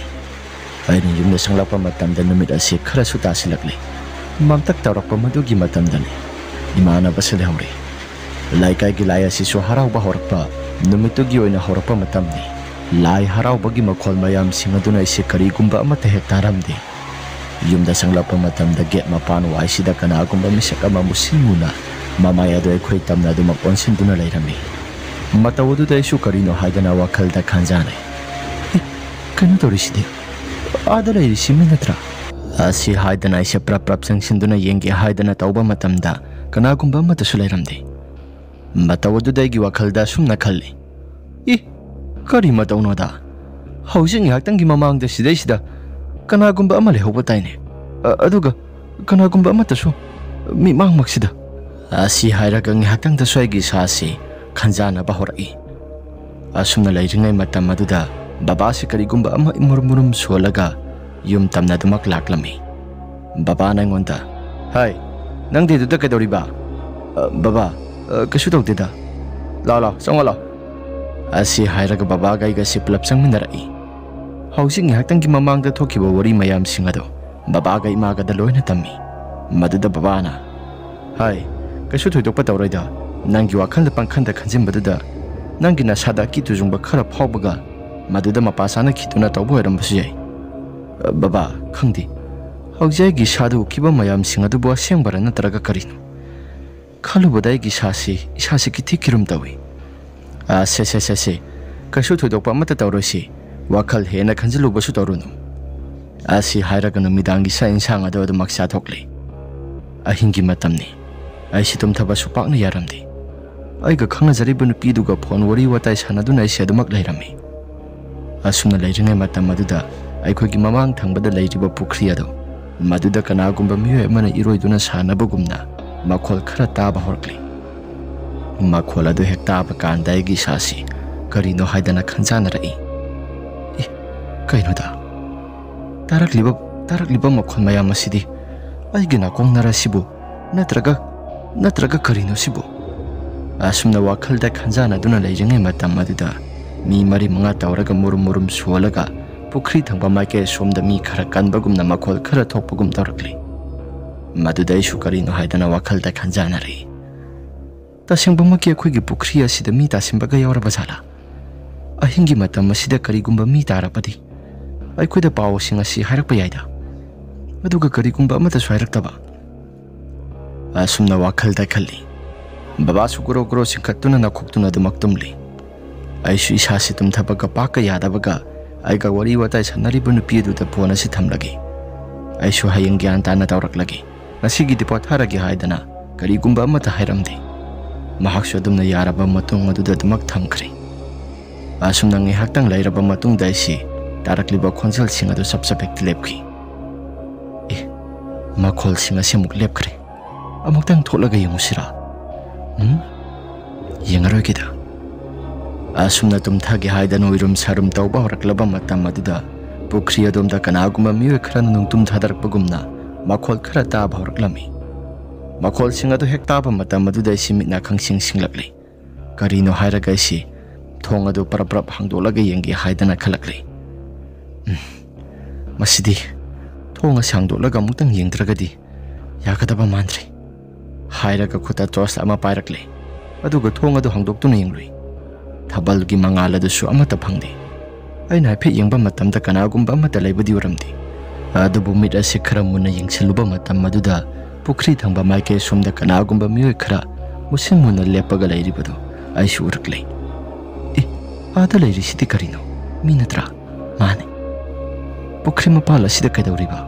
ꯑꯩꯅ ꯌꯨꯝꯗ ꯆꯪꯂꯛꯄ ꯃꯇꯝꯗ ꯅꯨꯃꯤꯠ ꯑꯁꯤ ꯈꯔꯁꯨ ꯇꯥꯁꯤꯜꯂꯛꯂꯦ꯫ ꯃꯝꯇꯛ ꯇꯧꯔꯛꯄ ꯃꯗꯨꯒꯤ ꯃꯇꯝꯗꯅꯤ꯫ ꯏꯃꯥꯟꯅꯕꯁꯨ ꯂꯩꯍꯧꯔꯦ꯫ ꯂꯩꯀꯥꯏꯒꯤ ꯂꯥꯏ ꯑꯁꯤꯁꯨ ꯍꯔꯥꯎꯕ ꯍꯧꯔꯛꯄ ꯅꯨꯃꯤꯠꯇꯨꯒꯤ ꯑꯣꯏꯅ ꯍꯧꯔꯛꯄ ꯃꯇꯝꯅꯤ꯫ ꯂꯥꯏ ꯍꯔꯥꯎꯕꯒꯤ ꯃꯈꯣꯜ ꯃꯌꯥꯝꯁꯤꯡ ꯑꯗꯨꯅ ꯑꯩꯁꯦ ꯀꯔꯤꯒꯨꯝꯕ ꯑꯃꯠꯇ ꯍꯦꯛ ꯇꯥꯔꯝꯗꯦ꯫ ꯌꯨꯝꯗ ꯆꯪꯂꯛꯄ ꯃꯇꯝꯗ ꯒꯦꯠ ꯃꯄꯥꯟ ꯋꯥꯏꯁꯤꯗ ꯀꯅꯥꯒꯨꯝꯕ ꯃꯤꯁꯛ ꯑꯃ ꯃꯨꯁꯤꯟ ꯃꯨꯅ ꯃꯃꯥꯏ ꯑꯗꯨ ꯑꯩꯈꯣꯏ ꯇꯝꯅ ꯑꯗꯨꯃꯛ ꯑꯣꯟꯁꯤꯟꯗꯨꯅ ꯂꯩꯔꯝꯃꯤ꯫ ꯃꯇꯧ ꯑꯗꯨꯗ ꯑꯩꯁꯨ ꯀꯔꯤꯅꯣ ꯍꯥꯏꯗꯅ ꯋꯥꯈꯜꯗ ꯈꯟꯖꯥꯅꯩ꯫ "ꯑꯦ, ꯀꯩꯅꯣ ꯇꯧꯔꯤꯁꯤꯗꯤ? ꯑꯥꯗ ꯂꯩꯔꯤꯁꯤ ꯃꯤ ꯅꯠꯇ꯭ꯔꯥ?" ꯑꯁꯤ ꯍꯥꯏꯗꯅ ꯑꯩꯁꯦ ꯄ꯭ꯔꯞ ꯄ꯭ꯔꯞ ꯆꯪꯁꯤꯟꯗꯨꯅ ꯌꯦꯡꯒꯦ ꯍꯥꯏꯗꯅ ꯇꯧꯕ ꯃꯇꯝꯗ ꯀꯅꯥꯒꯨꯝꯕ ꯑꯃꯠꯇꯁꯨ ꯂꯩꯔꯝꯗꯦ꯫ ꯃꯇꯧ ꯑꯗꯨꯗ ꯑꯩꯒꯤ ꯋꯥꯈꯜꯗ ꯑꯁꯨꯝꯅ ꯈꯜꯂꯤ, "ꯏ, ꯀꯔꯤ ꯃꯇꯧꯅꯣꯗ? ꯍꯧꯖꯤꯛ ꯉꯥꯏꯍꯥꯛꯇꯪꯒꯤ ꯃꯃꯥꯡꯗ ꯁꯤꯗꯩꯁꯤꯗ ꯀꯅꯥꯒꯨꯝꯕ ꯑꯃ ꯂꯩꯍꯧꯕ ꯇꯥꯏꯅꯦ꯫ ꯑ-, ꯑꯗꯨꯒ ꯀꯅꯥꯒꯨꯝꯕ ꯑꯃꯠꯇꯁꯨ ꯃꯤꯠꯃꯥꯡꯃꯛꯁꯤꯗ꯫" ꯑꯁꯤ ꯍꯥꯏꯔꯒ ꯉꯥꯏꯍꯥꯛꯇꯪꯗꯁꯨ ꯑꯩꯒꯤ ꯏꯁꯥꯁꯤ ꯈꯟꯖꯥꯅꯕ ꯍꯧꯔꯛꯏ꯫ ꯑꯁꯨꯝꯅ ꯂꯩꯔꯤꯉꯩ ꯃꯇꯝ ꯑꯗꯨꯗ ꯕꯕꯥꯁꯤ ꯀꯔꯤꯒꯨꯝꯕ ꯑꯃ ꯃꯨꯔꯨꯝ ꯃꯨꯔꯨꯝ ꯁꯣꯜꯂꯒ ꯌꯨꯝ ꯇꯝꯅ ꯑꯗꯨꯃꯛ ꯂꯥꯛꯂꯝꯃꯤ꯫ ꯕꯕꯥꯅ ꯑꯩꯉꯣꯟꯗ, "ꯍꯥꯏ, ꯅꯪꯗꯤ ꯑꯗꯨꯗ ꯀꯩꯗꯧꯔꯤꯕ?" "ꯑ, ꯕꯕꯥ, ꯑ, ꯀꯩꯁꯨ ꯇꯧꯗꯦꯗ꯫ ꯂꯥꯛꯑꯣ, ꯂꯥꯛꯑꯣ, ꯆꯪꯉꯣ, ꯂꯥꯛꯑꯣ," ꯑꯁꯤ ꯍꯥꯏꯔꯒ ꯕꯕꯥꯒ ꯑꯩꯒꯁꯤ ꯄꯨꯂꯞ ꯆꯪꯃꯤꯟꯅꯔꯛꯏ꯫ ꯍꯧꯖꯤꯛ ꯉꯥꯏꯍꯥꯛꯇꯪꯒꯤ ꯃꯃꯥꯡꯗ ꯊꯣꯛꯈꯤꯕ ꯋꯥꯔꯤ ꯃꯌꯥꯝꯁꯤꯡ ꯑꯗꯣ ꯕꯕꯥꯒ ꯏꯃꯥꯒꯗ ꯂꯣꯏꯅ ꯇꯝꯃꯤ꯫ ꯃꯗꯨꯗ ꯕꯕꯥꯅ, "ꯍꯥꯏ, ꯀꯩꯁꯨ ꯊꯣꯏꯗꯣꯛꯄ ꯇꯧꯔꯣꯏꯗ꯫ ꯅꯪꯒꯤ ꯋꯥꯈꯜꯗ ꯄꯪꯈꯟꯗ ꯈꯟꯖꯤꯟꯕꯗꯨꯗ ꯅꯪꯒꯤ ꯅꯁꯥꯗ ꯑꯀꯤ ꯇꯨꯖꯨꯡꯕ ꯈꯔ ꯐꯥꯎꯕꯒ ꯃꯗꯨꯗ ꯃꯄꯥ ꯆꯥꯅꯈꯤꯗꯨꯅ ꯇꯧꯕ ꯑꯣꯏꯔꯝꯕꯁꯨ ꯌꯥꯏ꯫ ꯑ, ꯕꯕꯥ, ꯈꯪꯗꯦ꯫ ꯍꯧꯖꯤꯛ ꯑꯩꯒꯤ ꯏꯁꯥꯗ ꯎꯈꯤꯕ ꯃꯌꯥꯝꯁꯤꯡ ꯑꯗꯨꯕꯨ ꯑꯁꯦꯡꯕꯔꯥ ꯅꯠꯇ꯭ꯔꯒ ꯀꯔꯤꯅꯣ? ꯈꯜꯂꯨꯕꯗ ꯑꯩꯒꯤ ꯏꯁꯥꯁꯤ, ꯏꯁꯥꯁꯤ ꯀꯤꯊꯤ ꯀꯤꯔꯨꯝ ꯇꯧꯏ꯫ ꯑ, ꯁꯦ, ꯁꯦ, ꯁꯦ, ꯁꯦ꯫ ꯀꯩꯁꯨ ꯊꯣꯏꯗꯣꯛꯄ ꯑꯃꯠꯇ ꯇꯧꯔꯣꯏꯁꯤ꯫ ꯋꯥꯈꯜ ꯍꯦꯟꯅ ꯈꯟꯖꯤꯜꯂꯨꯕꯁꯨ ꯇꯧꯔꯨꯅꯨ," ꯑꯁꯤ ꯍꯥꯏꯔꯒ ꯅꯨꯃꯤꯗꯥꯡꯒꯤ ꯆꯥꯛ ꯏꯟꯁꯥꯡ ꯑꯗꯨ ꯑꯗꯨꯃꯛ ꯆꯥꯊꯣꯛꯂꯦ꯫ ꯑꯍꯤꯡꯒꯤ ꯃꯇꯝꯅꯤ꯫ ꯑꯩꯁꯤ ꯇꯨꯝꯊꯕꯁꯨ ꯄꯥꯛꯅ ꯌꯥꯔꯝꯗꯦ꯫ ꯑꯩꯒ ꯈꯪꯅꯖꯔꯤꯕ ꯅꯨꯄꯤꯗꯨꯒ ꯐꯣꯟ ꯋꯥꯔꯤ ꯋꯥꯇꯥꯏ ꯁꯥꯟꯅꯗꯨꯅ ꯑꯩꯁꯦ ꯑꯗꯨꯃꯛ ꯂꯩꯔꯝꯃꯤ꯫ ꯑꯁꯨꯝꯅ ꯂꯩꯔꯤꯉꯩ ꯃꯇꯝ ꯑꯗꯨꯗ ꯑꯩꯈꯣꯏꯒꯤ ꯃꯃꯥꯡ ꯊꯪꯕꯗ ꯂꯩꯔꯤꯕ ꯄꯨꯈ꯭ꯔꯤ ꯑꯗꯨ, ꯃꯗꯨꯗ ꯀꯅꯥꯒꯨꯝꯕ ꯃꯤꯑꯣꯏ ꯑꯃꯅ ꯏꯔꯣꯏꯗꯨꯅ ꯁꯥꯟꯅꯕꯒꯨꯝꯅ ꯃꯈꯣꯜ ꯈꯔ ꯇꯥꯕ ꯍꯧꯔꯛꯂꯤ꯫ ꯃꯈꯣꯜ ꯑꯗꯨ ꯍꯦꯛ ꯇꯥꯕ ꯀꯥꯟꯗ ꯑꯩꯒꯤ ꯏꯁꯥꯁꯤ ꯀꯔꯤꯅꯣ ꯍꯥꯏꯗꯅ ꯈꯟꯖꯥꯟꯅꯔꯛꯏ꯫ "ꯑꯦ, ꯀꯩꯅꯣꯗ? ꯇꯥꯔꯛꯂꯤꯕ, ꯇꯥꯔꯛꯂꯤꯕ ꯃꯈꯣꯜ ꯃꯌꯥꯝ ꯑꯁꯤꯗꯤ ꯑꯩꯒꯤ ꯅꯥꯀꯣꯡꯅꯔ ꯁꯤꯕꯨ? ꯅꯠꯇ꯭ꯔꯒ, ꯅꯠꯇ꯭ꯔꯒ ꯀꯔꯤꯅꯣ ꯁꯤꯕꯨ?" ꯑꯁꯨꯝꯅ ꯋꯥꯈꯜꯗ ꯈꯟꯖꯥꯟꯅꯗꯨꯅ ꯂꯩꯔꯤꯉꯩ ꯃꯇꯝ ꯑꯗꯨꯗ ꯃꯤ ꯃꯔꯤ ꯃꯉꯥ ꯇꯧꯔꯒ ꯃꯨꯔꯨꯝ ꯃꯨꯔꯨꯝ ꯁꯣꯜꯂꯒ ꯄꯨꯈ꯭ꯔꯤ ꯊꯪꯕ ꯃꯥꯏꯀꯩ ꯑꯁꯣꯝꯗ ꯃꯤ ꯈꯔ ꯀꯟꯕꯒꯨꯝꯅ ꯃꯈꯣꯜ ꯈꯔ ꯊꯣꯛꯄꯒꯨꯝ ꯇꯧꯔꯛꯂꯤ꯫ ꯃꯗꯨꯗ ꯑꯩꯁꯨ ꯀꯔꯤꯅꯣ ꯍꯥꯏꯗꯅ ꯋꯥꯈꯜꯗ ꯈꯟꯖꯥꯟꯅꯔꯛꯏ꯫ "ꯇꯁꯦꯡꯕꯃꯛꯀꯤ ꯑꯩꯈꯣꯏꯒꯤ ꯄꯨꯈ꯭ꯔꯤ ꯑꯁꯤꯗ ꯃꯤ ꯇꯥꯁꯤꯟꯕꯒ ꯌꯥꯎꯔꯕ ꯖꯥꯠꯂꯥ? ꯑꯍꯤꯡꯒꯤ ꯃꯇꯝ ꯑꯁꯤꯗ ꯀꯔꯤꯒꯨꯝꯕ ꯃꯤ ꯇꯥꯔꯕꯗꯤ ꯑꯩꯈꯣꯏꯗ ꯄꯥꯎꯁꯤꯡ ꯑꯁꯤ ꯍꯥꯏꯔꯛꯄ ꯌꯥꯏꯗ꯫ ꯑꯗꯨꯒ ꯀꯔꯤꯒꯨꯝꯕ ꯑꯃꯠꯇꯁꯨ ꯍꯥꯏꯔꯛꯇꯕ?" ꯑꯁꯨꯝꯅ ꯋꯥꯈꯜꯗ ꯈꯜꯂꯤ꯫ ꯕꯕꯥꯁꯨ ꯒꯣꯔꯣ ꯒꯣꯔꯣ ꯆꯤꯡꯈꯠꯇꯨꯅ ꯅꯈꯣꯛꯇꯨꯅ ꯑꯗꯨꯃꯛ ꯇꯨꯝꯂꯤ꯫ ꯑꯩꯁꯨ ꯏꯁꯥꯁꯤ ꯇꯨꯝꯊꯕꯒ ꯄꯥꯛꯀ ꯌꯥꯗꯕꯒ ꯑꯩꯒ ꯋꯥꯔꯤ ꯋꯥꯇꯥꯏ ꯁꯥꯟꯅꯔꯤꯕ ꯅꯨꯄꯤ ꯑꯗꯨꯗ ꯐꯣꯟ ꯑꯁꯤ ꯊꯝꯂꯒꯦ꯫ ꯑꯩꯁꯨ ꯍꯌꯦꯡ ꯒ꯭ꯌꯥꯟ ꯇꯥꯅ ꯇꯧꯔꯛꯂꯒꯦ꯫ ꯉꯁꯤꯒꯤꯗꯤ ꯄꯣꯊꯥꯔꯒꯦ ꯍꯥꯏꯗꯅ ꯀꯔꯤꯒꯨꯝꯕ ꯑꯃꯠꯇ ꯍꯥꯏꯔꯝꯗꯦ꯫ ꯃꯍꯥꯛꯁꯨ ꯑꯗꯨꯝꯅ ꯌꯥꯔꯕ ꯃꯇꯨꯡ ꯑꯗꯨꯗ ꯑꯗꯨꯃꯛ ꯊꯝꯈ꯭ꯔꯦ꯫ ꯑꯁꯨꯝꯅ ꯉꯥꯏꯍꯥꯛꯇꯪ ꯂꯩꯔꯕ ꯃꯇꯨꯡꯗ ꯑꯩꯁꯤ ꯇꯥꯔꯛꯂꯤꯕ ꯈꯣꯟꯖꯦꯜꯁꯤꯡ ꯑꯗꯨ ꯆꯞ ꯆꯞ ꯍꯦꯛꯇ ꯂꯦꯞꯈꯤ꯫ ꯑꯦ, ꯃꯈꯣꯜꯁꯤꯡ ꯑꯁꯤ ꯑꯃꯨꯛ ꯂꯦꯞꯈ꯭ꯔꯦ꯫ ꯑꯃꯨꯛꯇꯪ ꯊꯣꯛꯂꯒ ꯌꯦꯡꯉꯨꯁꯤꯔꯥ? ꯎꯝ? ꯌꯦꯡꯉꯔꯣꯏꯒꯦꯗ꯫ ꯑꯁꯨꯝꯅ ꯇꯨꯝꯊꯒꯦ ꯍꯥꯏꯗꯅ ꯎꯏꯔꯨꯝ ꯁꯥꯔꯨꯝ ꯇꯧꯕ ꯍꯧꯔꯛꯂꯕ ꯃꯇꯝ ꯑꯗꯨꯗ ꯄꯨꯈ꯭ꯔꯤ ꯑꯗꯣꯝꯗ ꯀꯅꯥꯒꯨꯝꯕ ꯃꯤꯑꯣꯏ ꯈꯔꯅ ꯅꯨꯡꯇꯨꯝ ꯊꯥꯗꯔꯛꯄꯒꯨꯝꯅ ꯃꯈꯣꯜ ꯈꯔ ꯇꯥꯕ ꯍꯧꯔꯛꯂꯝꯃꯤ꯫ ꯃꯈꯣꯜꯁꯤꯡ ꯑꯗꯨ ꯍꯦꯛ ꯇꯥꯕ ꯃꯇꯝ ꯑꯗꯨꯗ ꯑꯩꯁꯤ ꯃꯤꯠ ꯅꯥ ꯈꯪꯁꯤꯡ ꯁꯤꯡꯂꯛꯂꯤ꯫ ꯀꯔꯤꯅꯣ ꯍꯥꯏꯔꯒ ꯑꯩꯁꯤ ꯊꯣꯡ ꯑꯗꯨ ꯄꯔꯞ ꯄꯔꯞ ꯍꯥꯡꯗꯣꯛꯂꯒ ꯌꯦꯡꯒꯦ ꯍꯥꯏꯗꯅ ꯈꯜꯂꯛꯂꯤ꯫ "ꯎꯝ, ꯃꯁꯤꯗꯤ ꯊꯣꯡ ꯑꯁꯤ ꯍꯥꯡꯗꯣꯛꯂꯒ ꯑꯃꯨꯛꯇꯪ ꯌꯦꯡꯗ꯭ꯔꯒꯗꯤ ꯌꯥꯒꯗꯕ ꯃꯥꯟꯗ꯭ꯔꯦ" ꯍꯥꯏꯔꯒ ꯈꯨꯠꯇ ꯇꯣꯔꯆ ꯑꯃ ꯄꯥꯏꯔꯛꯂꯦ꯫ ꯑꯗꯨꯒ ꯊꯣꯡ ꯑꯗꯨ ꯍꯥꯡꯗꯣꯛꯇꯨꯅ ꯌꯦꯡꯂꯨꯏ꯫ ꯊꯥꯕꯜꯒꯤ ꯃꯉꯥꯜ ꯑꯗꯨꯁꯨ ꯑꯃꯠꯇ ꯐꯪꯗꯦ꯫ ꯑꯩꯅ ꯍꯥꯏꯐꯦꯠ ꯌꯦꯡꯕ ꯃꯇꯝꯗ ꯀꯅꯥꯒꯨꯝꯕ ꯑꯃꯠꯇ ꯂꯩꯕꯗꯤ ꯎꯔꯝꯗꯦ꯫ ꯑꯗꯨꯕꯨ ꯃꯤꯠ ꯑꯁꯤ ꯈꯔ ꯃꯨꯟꯅ ꯌꯦꯡꯁꯤꯜꯂꯨꯕ ꯃꯇꯝ ꯑꯗꯨꯗ ꯄꯨꯈ꯭ꯔꯤ ꯊꯪꯕ ꯃꯥꯏꯀꯩ ꯑꯁꯣꯝꯗ ꯀꯅꯥꯒꯨꯝꯕ ꯃꯤꯑꯣꯏ ꯈꯔ ꯃꯨꯁꯤꯟ ꯃꯨꯅ ꯂꯦꯞꯄꯒ ꯂꯩꯔꯤꯕꯗꯨ ꯑꯩꯁꯨ ꯎꯔꯛꯂꯦ꯫ "ꯑꯦ, ꯑꯥꯗ ꯂꯩꯔꯤꯁꯤꯗꯤ ꯀꯔꯤꯅꯣ? ꯃꯤ ꯅꯠꯇ꯭ꯔꯥ?" "ꯃꯥꯅꯤ꯫ ꯄꯨꯈ꯭ꯔꯤ ꯃꯄꯥꯜ ꯑꯁꯤꯗ ꯀꯩꯗꯧꯔꯤꯕ?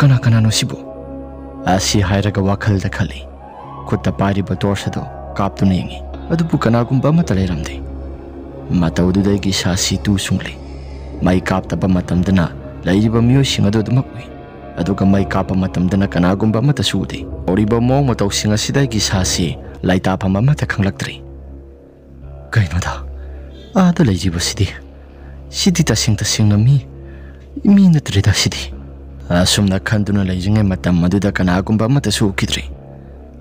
ꯀꯅꯥ ꯀꯅꯥꯅꯣ ꯁꯤꯕꯨ?" ꯑꯁꯤ ꯍꯥꯏꯔꯒ ꯋꯥꯈꯜꯗ ꯈꯜꯂꯤ꯫ ꯈꯨꯠꯇ ꯄꯥꯏꯔꯤꯕ ꯇꯣꯔꯆ ꯑꯗꯨ ꯀꯥꯞꯇꯨꯅ ꯌꯦꯡꯉꯤ꯫ ꯑꯗꯨꯕꯨ ꯀꯅꯥꯒꯨꯝꯕ ꯑꯃꯠꯇ ꯂꯩꯔꯝꯗꯦ꯫ ꯃꯇꯧꯗꯨꯗ ꯑꯩꯒꯤ ꯏꯁꯥꯁꯤ ꯇꯨ ꯁꯨꯡꯂꯤ꯫ ꯃꯩ ꯀꯥꯞꯇꯕ ꯃꯇꯝꯗꯅ ꯂꯩꯔꯤꯕ ꯃꯤꯑꯣꯏꯁꯤꯡ ꯑꯗꯨ ꯑꯗꯨꯃꯛ ꯎꯏ꯫ ꯑꯗꯨꯒ ꯃꯩ ꯀꯥꯞꯄ ꯃꯇꯝꯗꯅ ꯀꯅꯥꯒꯨꯝꯕ ꯑꯃꯠꯇꯁꯨ ꯎꯗꯦ꯫ ꯇꯧꯔꯤꯕ ꯃꯑꯣꯡ ꯃꯇꯧꯁꯤꯡ ꯑꯁꯤꯗ ꯑꯩꯒꯤ ꯏꯁꯥꯁꯤ ꯂꯩꯇꯥꯐꯝ ꯑꯃꯠꯇ ꯈꯪꯂꯛꯇ꯭ꯔꯤ꯫ "ꯀꯩꯅꯣꯗ, ꯑꯥꯗ ꯂꯩꯔꯤꯕꯁꯤꯗꯤ? ꯁꯤꯗꯤ ꯇꯁꯦꯡ ꯇꯁꯦꯡꯅ ꯃꯤ, ꯃꯤ ꯅꯠꯇ꯭ꯔꯦꯗ ꯁꯤꯗꯤ"꯫ ꯑꯁꯨꯝꯅ ꯈꯟꯗꯨꯅ ꯂꯩꯔꯤꯉꯩ ꯃꯇꯝ ꯑꯗꯨꯗ ꯀꯅꯥꯒꯨꯝꯕ ꯑꯃꯠꯇꯁꯨ ꯎꯈꯤꯗ꯭ꯔꯤ꯫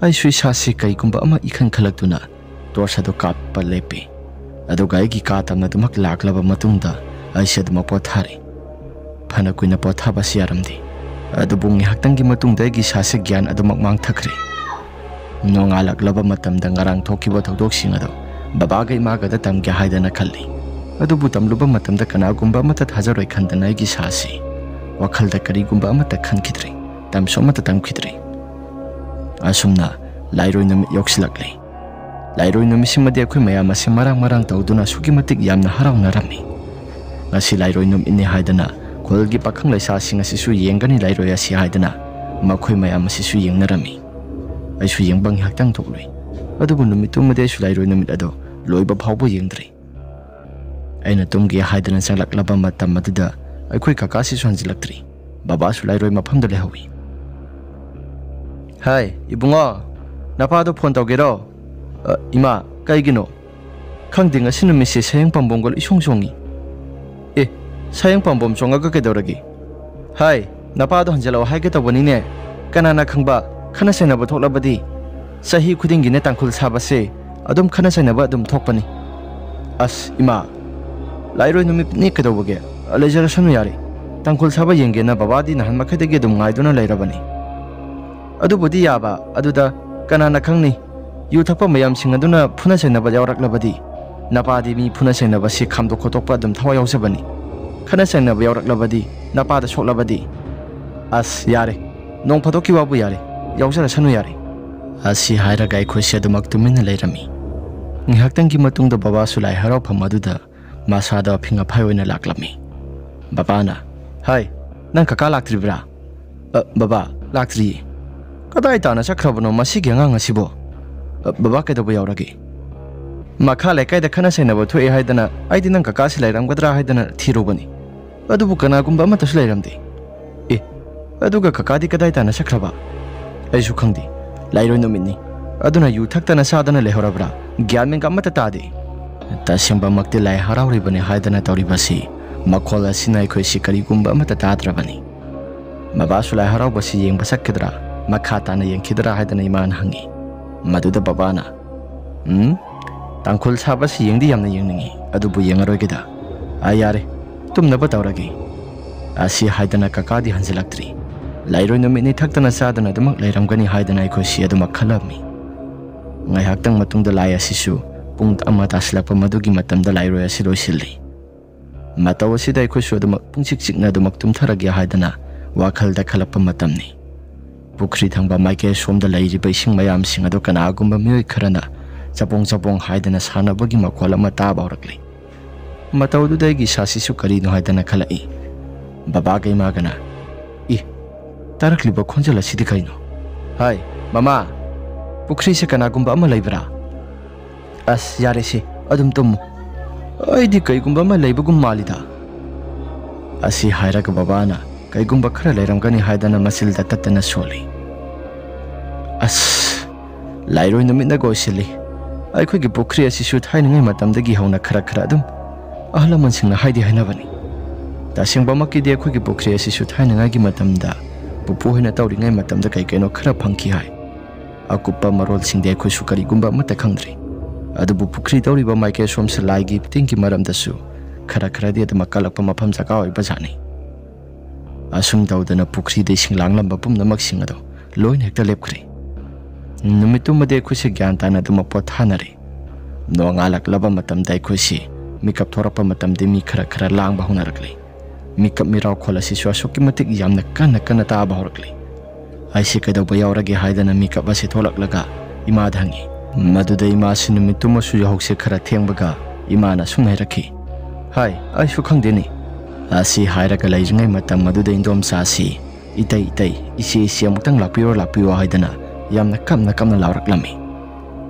ꯑꯩꯁꯨ ꯏꯁꯥꯁꯤ ꯀꯩꯒꯨꯝꯕ ꯑꯃ ꯏꯈꯟ ꯈꯜꯂꯛꯇꯨꯅ ꯇꯣꯔꯆ ꯑꯗꯨ ꯀꯥꯞꯄ ꯂꯦꯞꯄꯤ꯫ ꯑꯗꯨꯒ ꯑꯩꯒꯤ ꯀꯥ ꯇꯝꯅ ꯑꯗꯨꯃꯛ ꯂꯥꯛꯂꯕ ꯃꯇꯨꯡꯗ ꯑꯩꯁꯦ ꯑꯗꯨꯃꯛ ꯄꯣꯊꯥꯔꯤ꯫ ꯐꯅ ꯀꯨꯏꯅ ꯄꯣꯊꯥꯕꯁꯤ ꯌꯥꯔꯝꯗꯦ꯫ ꯑꯗꯨꯕꯨ ꯉꯥꯏꯍꯥꯛꯇꯪꯒꯤ ꯃꯇꯨꯡꯗ ꯑꯩꯒꯤ ꯏꯁꯥꯁꯦ ꯒ꯭ꯌꯥꯟ ꯑꯗꯨꯃꯛ ꯃꯥꯡꯊꯈ꯭ꯔꯦ꯫ ꯅꯣꯡꯉꯥꯜꯂꯛꯂꯕ ꯃꯇꯝꯗ ꯉꯔꯥꯡ ꯊꯣꯛꯈꯤꯕ ꯊꯧꯗꯣꯛꯁꯤꯡ ꯑꯗꯨ ꯕꯕꯥꯒ ꯏꯃꯥꯒꯗ ꯇꯝꯒꯦ ꯍꯥꯏꯗꯅ ꯈꯜꯂꯤ꯫ ꯑꯗꯨꯕꯨ ꯇꯝꯂꯨꯕ ꯃꯇꯝꯗ ꯀꯅꯥꯒꯨꯝꯕ ꯑꯃꯠꯇ ꯊꯥꯖꯔꯣꯏ ꯈꯟꯗꯅ ꯑꯩꯒꯤ ꯏꯁꯥꯁꯤ ꯋꯥꯈꯜꯗ ꯀꯔꯤꯒꯨꯝꯕ ꯑꯃꯠꯇ ꯈꯟꯈꯤꯗ꯭ꯔꯦ꯫ ꯇꯝꯁꯨ ꯑꯃꯠꯇ ꯇꯝꯈꯤꯗ꯭ꯔꯦ꯫ ꯑꯁꯨꯝꯅ ꯂꯥꯏꯔꯣꯏ ꯅꯨꯃꯤꯠ ꯌꯧꯁꯤꯜꯂꯛꯂꯦ꯫ ꯂꯥꯏꯔꯣꯏ ꯅꯨꯃꯤꯠꯁꯤꯃꯗꯤ ꯑꯩꯈꯣꯏ ꯃꯌꯥꯝ ꯑꯁꯤ ꯃꯔꯥꯡ ꯃꯔꯥꯡ ꯇꯧꯗꯨꯅ ꯑꯁꯨꯛꯀꯤ ꯃꯇꯤꯛ ꯌꯥꯝꯅ ꯍꯔꯥꯎꯅꯔꯝꯃꯤ꯫ ꯉꯁꯤ ꯂꯥꯏꯔꯣꯏ ꯅꯨꯃꯤꯠꯅꯤ ꯍꯥꯏꯗꯅ ꯈꯨꯜꯒꯤ ꯄꯥꯈꯪ ꯂꯩꯁꯥꯁꯤꯡ ꯑꯁꯤꯁꯨ ꯌꯦꯡꯒꯅꯤ ꯂꯥꯏꯔꯣꯏ ꯑꯁꯤ ꯍꯥꯏꯗꯅ ꯃꯈꯣꯏ ꯃꯌꯥꯝ ꯑꯁꯤꯁꯨ ꯌꯦꯡꯅꯔꯝꯃꯤ꯫ ꯑꯩꯁꯨ ꯌꯦꯡꯕ ꯉꯥꯏꯍꯥꯛꯇꯪ ꯊꯣꯛꯂꯨꯏ꯫ ꯑꯗꯨꯕꯨ ꯅꯨꯃꯤꯠꯇꯨꯃꯗꯤ ꯑꯩꯁꯨ ꯂꯥꯏꯔꯣꯏ ꯅꯨꯃꯤꯠ ꯑꯗꯨ ꯂꯣꯏꯕ ꯐꯥꯎꯕ ꯌꯦꯡꯗ꯭ꯔꯤ꯫ ꯑꯩꯅ ꯇꯨꯝꯒꯦ ꯍꯥꯏꯗꯅ ꯆꯪꯂꯛꯂꯕ ꯃꯇꯝ ꯑꯗꯨꯗ ꯑꯩꯈꯣꯏ ꯀꯀꯥꯁꯤꯁꯨ ꯍꯟꯖꯤꯜꯂꯛꯇ꯭ꯔꯤ꯫ ꯕꯕꯥꯁꯨ ꯂꯥꯏꯔꯣꯏ ꯃꯐꯝꯗ ꯂꯩꯍꯧꯏ꯫ "ꯍꯥꯏ, ꯏꯕꯨꯡꯉꯣ, ꯅꯄꯥꯗꯣ ꯐꯣꯟ ꯇꯧꯒꯦꯔꯣ?" "ꯑ, ꯏꯃꯥ, ꯀꯩꯒꯤꯅꯣ?" "ꯈꯪꯗꯦ, ꯉꯁꯤ ꯅꯨꯃꯤꯠꯁꯦ ꯁꯌꯦꯡ ꯄꯥꯝꯕꯣꯝꯒ ꯏꯁꯣꯡ ꯁꯣꯡꯉꯤ꯫" "ꯑꯦ, ꯁꯥꯌꯦꯡ ꯄꯥꯝꯕꯣꯝ ꯆꯣꯡꯉꯒ ꯀꯩꯗꯧꯔꯒꯦ? ꯍꯥꯏ, ꯅꯄꯥꯗꯣ ꯍꯟꯖꯤꯜꯂꯛꯑꯣ ꯍꯥꯏꯒꯦ ꯇꯧꯕꯅꯤꯅꯦ꯫ ꯀꯅꯥꯅ ꯈꯪꯕ, ꯈꯠꯅ ꯆꯩꯅꯕ ꯊꯣꯛꯂꯕꯗꯤ? ꯆꯍꯤ ꯈꯨꯗꯤꯡꯒꯤꯅꯦ ꯇꯥꯡꯈꯨꯜ ꯁꯥꯕꯁꯦ ꯑꯗꯨꯝ ꯈꯠꯅ ꯆꯩꯅꯕ ꯑꯗꯨꯝ ꯊꯣꯛꯄꯅꯤ꯫ ꯑꯁ, ꯏꯃꯥ, ꯂꯥꯏꯔꯣꯏ ꯅꯨꯃꯤꯠꯅꯤ ꯀꯩꯗꯧꯕꯒꯦ? ꯂꯩꯖꯔꯁꯅꯨ ꯌꯥꯔꯦ꯫ ꯇꯥꯡꯈꯨꯜ ꯁꯥꯕ ꯌꯦꯡꯒꯦꯅ ꯕꯕꯥꯗꯤ ꯅꯍꯥꯟ ꯃꯈꯩꯗꯒꯤ ꯑꯗꯨꯝ ꯉꯥꯏꯗꯨꯅ ꯂꯩꯔꯕꯅꯤ꯫ ꯑꯗꯨꯕꯨꯗꯤ ꯌꯥꯕ, ꯑꯗꯨꯗ ꯀꯅꯥꯅ ꯈꯪꯅꯤ? ꯌꯨ ꯊꯛꯄ ꯃꯌꯥꯝꯁꯤꯡ ꯑꯗꯨꯅ ꯐꯨꯅ ꯆꯩꯅꯕ ꯌꯥꯎꯔꯛꯂꯕꯗꯤ? ꯅꯄꯥꯗꯤ ꯃꯤ ꯐꯨꯅ ꯆꯩꯅꯕꯁꯤ ꯈꯥꯝꯗꯣꯛ ꯈꯣꯠꯇꯣꯛꯄ ꯑꯗꯨꯝ ꯊꯋꯥꯏ ꯌꯥꯎꯖꯕꯅꯤ꯫ ꯈꯠꯅ ꯆꯩꯅꯕ ꯌꯥꯎꯔꯛꯂꯕꯗꯤ, ꯅꯄꯥꯗ ꯁꯣꯛꯂꯕꯗꯤ? ꯑꯁ, ꯌꯥꯔꯦ꯫ ꯅꯣꯡ ꯐꯥꯗꯣꯛꯀꯤ ꯋꯥꯕꯨ ꯌꯥꯔꯦ꯫ ꯌꯥꯎꯖꯔꯁꯅꯨ ꯌꯥꯔꯦ꯫ ꯑꯁꯤ ꯍꯥꯏꯔꯒ ꯑꯩꯈꯣꯏꯁꯦ ꯑꯗꯨꯃꯛ ꯇꯨꯃꯤꯟꯅ ꯂꯩꯔꯝꯃꯤ꯫ ꯉꯥꯏꯍꯥꯛꯇꯪꯒꯤ ꯃꯇꯨꯡꯗ ꯕꯕꯥꯁꯨ ꯂꯥꯏ ꯍꯔꯥꯎꯐꯝ ꯑꯗꯨꯗ ꯃꯁꯥꯗꯣ ꯑꯐꯤꯡ ꯑꯐꯥꯏ ꯑꯣꯏꯅ ꯂꯥꯛꯂꯝꯃꯤ꯫ ꯕꯕꯥꯅ, "ꯍꯥꯏ, ꯅꯪ ꯀꯀꯥ ꯂꯥꯛꯇ꯭ꯔꯤꯕ꯭ꯔꯥ?" "ꯑ, ꯕꯕꯥ, ꯂꯥꯛꯇ꯭ꯔꯤꯌꯦ꯫ ꯀꯗꯥꯏ ꯇꯥꯅ ꯆꯠꯈ꯭ꯔꯕꯅꯣ ꯃꯁꯤꯒꯤ ꯑꯉꯥꯡ ꯑꯁꯤꯕꯣ?" "ꯑ, ꯕꯕꯥ, ꯀꯩꯗꯧꯕ ꯌꯥꯎꯔꯒꯦ?" "ꯃꯈꯥ ꯂꯩꯀꯥꯏꯗ ꯈꯠꯅ ꯆꯩꯅꯕ ꯊꯣꯛꯑꯦ ꯍꯥꯏꯗꯅ ꯑꯩꯗꯤ ꯅꯪ ꯀꯀꯥꯁꯤ ꯂꯩꯔꯝꯒꯗ꯭ꯔꯥ ꯍꯥꯏꯗꯅ ꯊꯤꯔꯨꯕꯅꯤ꯫ ꯑꯗꯨꯕꯨ ꯀꯅꯥꯒꯨꯝꯕ ꯑꯃꯠꯇꯁꯨ ꯂꯩꯔꯝꯗꯦ꯫ ꯑꯦ, ꯑꯗꯨꯒ ꯀꯀꯥꯗꯤ ꯀꯗꯥꯏ ꯇꯥꯅ ꯆꯠꯈ꯭ꯔꯕ?" "ꯑꯩꯁꯨ ꯈꯪꯗꯦ꯫ ꯂꯥꯏꯔꯣꯏ ꯅꯨꯃꯤꯠꯅꯤ꯫ ꯑꯗꯨꯅ ꯌꯨ ꯊꯛꯇꯅ ꯆꯥꯗꯅ ꯂꯩꯍꯧꯔꯕ꯭ꯔꯥ? ꯒ꯭ꯌꯥꯟ ꯃꯦꯟꯒ ꯑꯃꯠꯇ ꯇꯥꯗꯦ꯫ ꯇꯁꯦꯡꯕꯃꯛꯇꯤ ꯂꯥꯏ ꯍꯔꯥꯎꯔꯤꯕꯅꯤ ꯍꯥꯏꯗꯅ ꯇꯧꯔꯤꯕꯁꯤ, ꯃꯈꯣꯜ ꯑꯁꯤꯅ ꯑꯩꯈꯣꯏꯁꯤ ꯀꯔꯤꯒꯨꯝꯕ ꯑꯃꯠꯇ ꯇꯥꯗ꯭ꯔꯕꯅꯤ꯫ ꯕꯕꯥꯁꯨ ꯂꯥꯏ ꯍꯔꯥꯎꯕꯁꯤ ꯌꯦꯡꯕ ꯆꯠꯀꯗ꯭ꯔꯥ, ꯃꯈꯥ ꯇꯥꯅ ꯌꯦꯡꯈꯤꯗ꯭ꯔꯥ ꯍꯥꯏꯗꯅ ꯏꯃꯥꯅ ꯍꯪꯉꯤ꯫ ꯃꯗꯨꯗ ꯕꯕꯥꯅ, "ꯎꯝ, ꯇꯥꯡꯈꯨꯜ ꯁꯥꯕꯁꯤ ꯌꯦꯡꯗꯤ ꯌꯥꯝꯅ ꯌꯦꯡꯅꯤꯡꯉꯤ, ꯑꯗꯨꯕꯨ ꯌꯦꯡꯉꯔꯣꯏꯒꯦꯗ꯫ ꯑꯥ, ꯌꯥꯔꯦ, ꯇꯨꯝꯅꯕ ꯇꯧꯔꯒꯦ"꯫ ꯑꯁꯤ ꯍꯥꯏꯗꯅ ꯀꯀꯥꯗꯤ ꯍꯟꯖꯤꯜꯂꯛꯇ꯭ꯔꯤ꯫ ꯂꯥꯏꯔꯣꯏ ꯅꯨꯃꯤꯠꯅꯤ ꯊꯛꯇꯅ ꯆꯥꯗꯅ ꯑꯗꯨꯃꯛ ꯂꯩꯔꯝꯒꯅꯤ ꯍꯥꯏꯗꯅ ꯑꯩꯈꯣꯏꯁꯤ ꯑꯗꯨꯃꯛ ꯈꯜꯂꯝꯃꯤ꯫ ꯉꯥꯏꯍꯥꯛꯇꯪ ꯃꯇꯨꯡꯗ ꯂꯥꯏ ꯑꯁꯤꯁꯨ ꯄꯨꯡ ꯑꯃ ꯇꯥꯁꯤꯜꯂꯛꯄ ꯃꯗꯨꯒꯤ ꯃꯇꯝꯗ ꯂꯥꯏꯔꯣꯏ ꯑꯁꯤ ꯂꯣꯏꯁꯤꯜꯂꯤ꯫ ꯃꯇꯧ ꯑꯁꯤꯗ ꯑꯩꯈꯣꯏꯁꯨ ꯑꯗꯨꯃꯛ ꯄꯨꯡꯆꯤꯛ ꯆꯤꯛꯅ ꯑꯗꯨꯃꯛ ꯇꯨꯝꯊꯔꯒꯦ ꯍꯥꯏꯗꯅ ꯋꯥꯈꯜꯗ ꯈꯜꯂꯛꯄ ꯃꯇꯝꯅꯤ꯫ ꯄꯨꯈ꯭ꯔꯤ ꯊꯪꯕ ꯃꯥꯏꯀꯩ ꯁꯣꯝꯗ ꯂꯩꯔꯤꯕ ꯏꯁꯤꯡ ꯃꯌꯥꯝꯁꯤꯡ ꯑꯗꯨ ꯀꯅꯥꯒꯨꯝꯕ ꯃꯤꯑꯣꯏ ꯈꯔꯅ ꯆꯄꯣꯡ ꯆꯄꯣꯡ ꯍꯥꯏꯗꯅ ꯁꯥꯟꯅꯕꯒꯤ ꯃꯈꯣꯜ ꯑꯃ ꯇꯥꯕ ꯍꯧꯔꯛꯂꯤ꯫ ꯃꯇꯧꯗꯨꯗ ꯑꯩꯒꯤ ꯏꯁꯥꯁꯤꯁꯨ ꯀꯔꯤꯅꯣ ꯍꯥꯏꯗꯅ ꯈꯜꯂꯛꯏ꯫ ꯕꯕꯥꯒ ꯏꯃꯥꯒꯅ, "ꯏ, ꯇꯥꯔꯛꯂꯤꯕ ꯈꯣꯟꯖꯦꯜ ꯑꯁꯤꯗꯤ ꯀꯩꯅꯣ? ꯍꯥꯏ, ꯃꯃꯥ, ꯄꯨꯈ꯭ꯔꯤꯁꯦ ꯀꯅꯥꯒꯨꯝꯕ ꯑꯃ ꯂꯩꯕ꯭ꯔꯥ?" "ꯑꯁ, ꯌꯥꯔꯦꯁꯦ, ꯑꯗꯨꯝ ꯇꯨꯝꯃꯨ꯫ ꯑꯩꯗꯤ ꯀꯩꯒꯨꯝꯕ ꯑꯃ ꯂꯩꯕꯒꯨꯝ ꯃꯥꯜꯂꯤꯗ"꯫ ꯑꯁꯤ ꯍꯥꯏꯔꯒ ꯕꯕꯥꯅ ꯀꯩꯒꯨꯝꯕ ꯈꯔ ꯂꯩꯔꯝꯒꯅꯤ ꯍꯥꯏꯗꯅ ꯃꯆꯤꯜꯗ ꯇꯠꯇꯅ ꯁꯣꯜꯂꯤ꯫ ꯑꯁ, ꯂꯥꯏꯔꯣꯏ ꯅꯨꯃꯤꯠꯅꯒ ꯑꯣꯏꯁꯤꯜꯂꯤ꯫ ꯑꯩꯈꯣꯏꯒꯤ ꯄꯨꯈ꯭ꯔꯤ ꯑꯁꯤꯁꯨ ꯊꯥꯏꯅꯉꯩ ꯃꯇꯝꯗꯒꯤ ꯍꯧꯅ ꯈꯔ ꯈꯔ ꯑꯗꯨꯝ ꯑꯍꯜ ꯂꯃꯟꯁꯤꯡꯅ ꯍꯥꯏꯗꯤ ꯍꯥꯏꯅꯕꯅꯤ꯫ ꯇꯁꯦꯡꯕꯃꯛꯀꯤꯗꯤ ꯑꯩꯈꯣꯏꯒꯤ ꯄꯨꯈ꯭ꯔꯤ ꯑꯁꯤꯁꯨ ꯊꯥꯏꯅꯉꯥꯏꯒꯤ ꯃꯇꯝꯗ ꯄꯨꯄꯨ ꯍꯣꯏꯅ ꯇꯧꯔꯤꯉꯩ ꯃꯇꯝꯗ ꯀꯩ ꯀꯩꯅꯣ ꯈꯔ ꯐꯪꯈꯤ ꯍꯥꯏ꯫ ꯑꯀꯨꯞꯄ ꯃꯔꯣꯜꯁꯤꯡꯗꯤ ꯑꯩꯈꯣꯏꯁꯨ ꯀꯔꯤꯒꯨꯝꯕ ꯑꯃꯠꯇ ꯈꯪꯗ꯭ꯔꯤ꯫ ꯑꯗꯨꯕꯨ ꯄꯨꯈ꯭ꯔꯤ ꯇꯧꯔꯤꯕ ꯃꯥꯏꯀꯩ ꯁꯣꯝ ꯁꯂꯥꯏꯒꯤ ꯐꯤꯇꯤꯡꯒꯤ ꯃꯔꯝꯗꯁꯨ ꯈꯔ ꯈꯔꯗꯤ ꯑꯗꯨꯃꯛ ꯀꯜꯂꯛꯄ ꯃꯐꯝ ꯖꯒꯥ ꯑꯣꯏꯕ ꯖꯥꯠꯅꯤ꯫ ꯑꯁꯨꯝ ꯇꯧꯗꯅ ꯄꯨꯈ꯭ꯔꯤꯗ ꯏꯁꯤꯡ ꯂꯥꯡꯂꯝꯕ ꯄꯨꯝꯅꯃꯛꯁꯤꯡ ꯑꯗꯣ ꯂꯣꯏꯅ ꯍꯦꯛꯇ ꯂꯦꯞꯈ꯭ꯔꯦ꯫ ꯅꯨꯃꯤꯠꯇꯨꯃꯗꯤ ꯑꯩꯈꯣꯏꯁꯦ ꯒ꯭ꯌꯥꯟ ꯇꯥꯅ ꯑꯗꯨꯃꯛ ꯄꯣꯊꯥꯅꯔꯦ꯫ ꯅꯣꯡꯉꯥꯜꯂꯛꯂꯕ ꯃꯇꯝꯗ ꯑꯩꯈꯣꯏꯁꯤ ꯃꯤꯀꯞ ꯊꯣꯔꯛꯄ ꯃꯇꯝꯗ ꯃꯤ ꯈꯔ ꯈꯔ ꯂꯥꯡꯕ ꯍꯧꯅꯔꯛꯂꯦ꯫ ꯃꯤꯀꯞ ꯃꯤꯔꯥꯎꯈꯣꯜ ꯑꯁꯤꯁꯨ ꯑꯁꯨꯛꯀꯤ ꯃꯇꯤꯛ ꯌꯥꯝꯅ ꯀꯟꯅ ꯀꯟꯅ ꯇꯥꯕ ꯍꯧꯔꯛꯂꯦ꯫ ꯑꯩꯁꯦ ꯀꯩꯗꯧꯕ ꯌꯥꯎꯔꯒꯦ ꯍꯥꯏꯗꯅ ꯃꯤꯀꯞ ꯑꯁꯦ ꯊꯣꯛꯂꯛꯂꯒ ꯏꯃꯥꯗ ꯍꯪꯉꯤ꯫ ꯃꯗꯨꯗ ꯏꯃꯥꯁꯤ ꯅꯨꯃꯤꯠꯇꯨꯃꯁꯨ ꯌꯥꯍꯧꯁꯦ ꯈꯔ ꯊꯦꯡꯕꯒ ꯏꯃꯥꯅ ꯑꯁꯨꯝ ꯍꯥꯏꯔꯛꯈꯤ, "ꯍꯥꯏ, ꯑꯩꯁꯨ ꯈꯪꯗꯦꯅꯦ"꯫ ꯑꯁꯤ ꯍꯥꯏꯔꯒ ꯂꯩꯔꯤꯉꯩ ꯃꯇꯝ ꯑꯗꯨꯗ ꯏꯟꯗꯣꯝꯆꯥ ꯑꯁꯤ, "ꯏꯇꯩ, ꯏꯇꯩ, ꯏꯆꯦ, ꯏꯆꯦ, ꯑꯃꯨꯛꯇꯪ ꯂꯥꯛꯄꯤꯔꯣ, ꯂꯥꯛꯄꯤꯔꯣ" ꯍꯥꯏꯗꯅ ꯌꯥꯝꯅ ꯀꯞꯅ ꯀꯞꯅ ꯂꯥꯎꯔꯛꯂꯝꯃꯤ꯫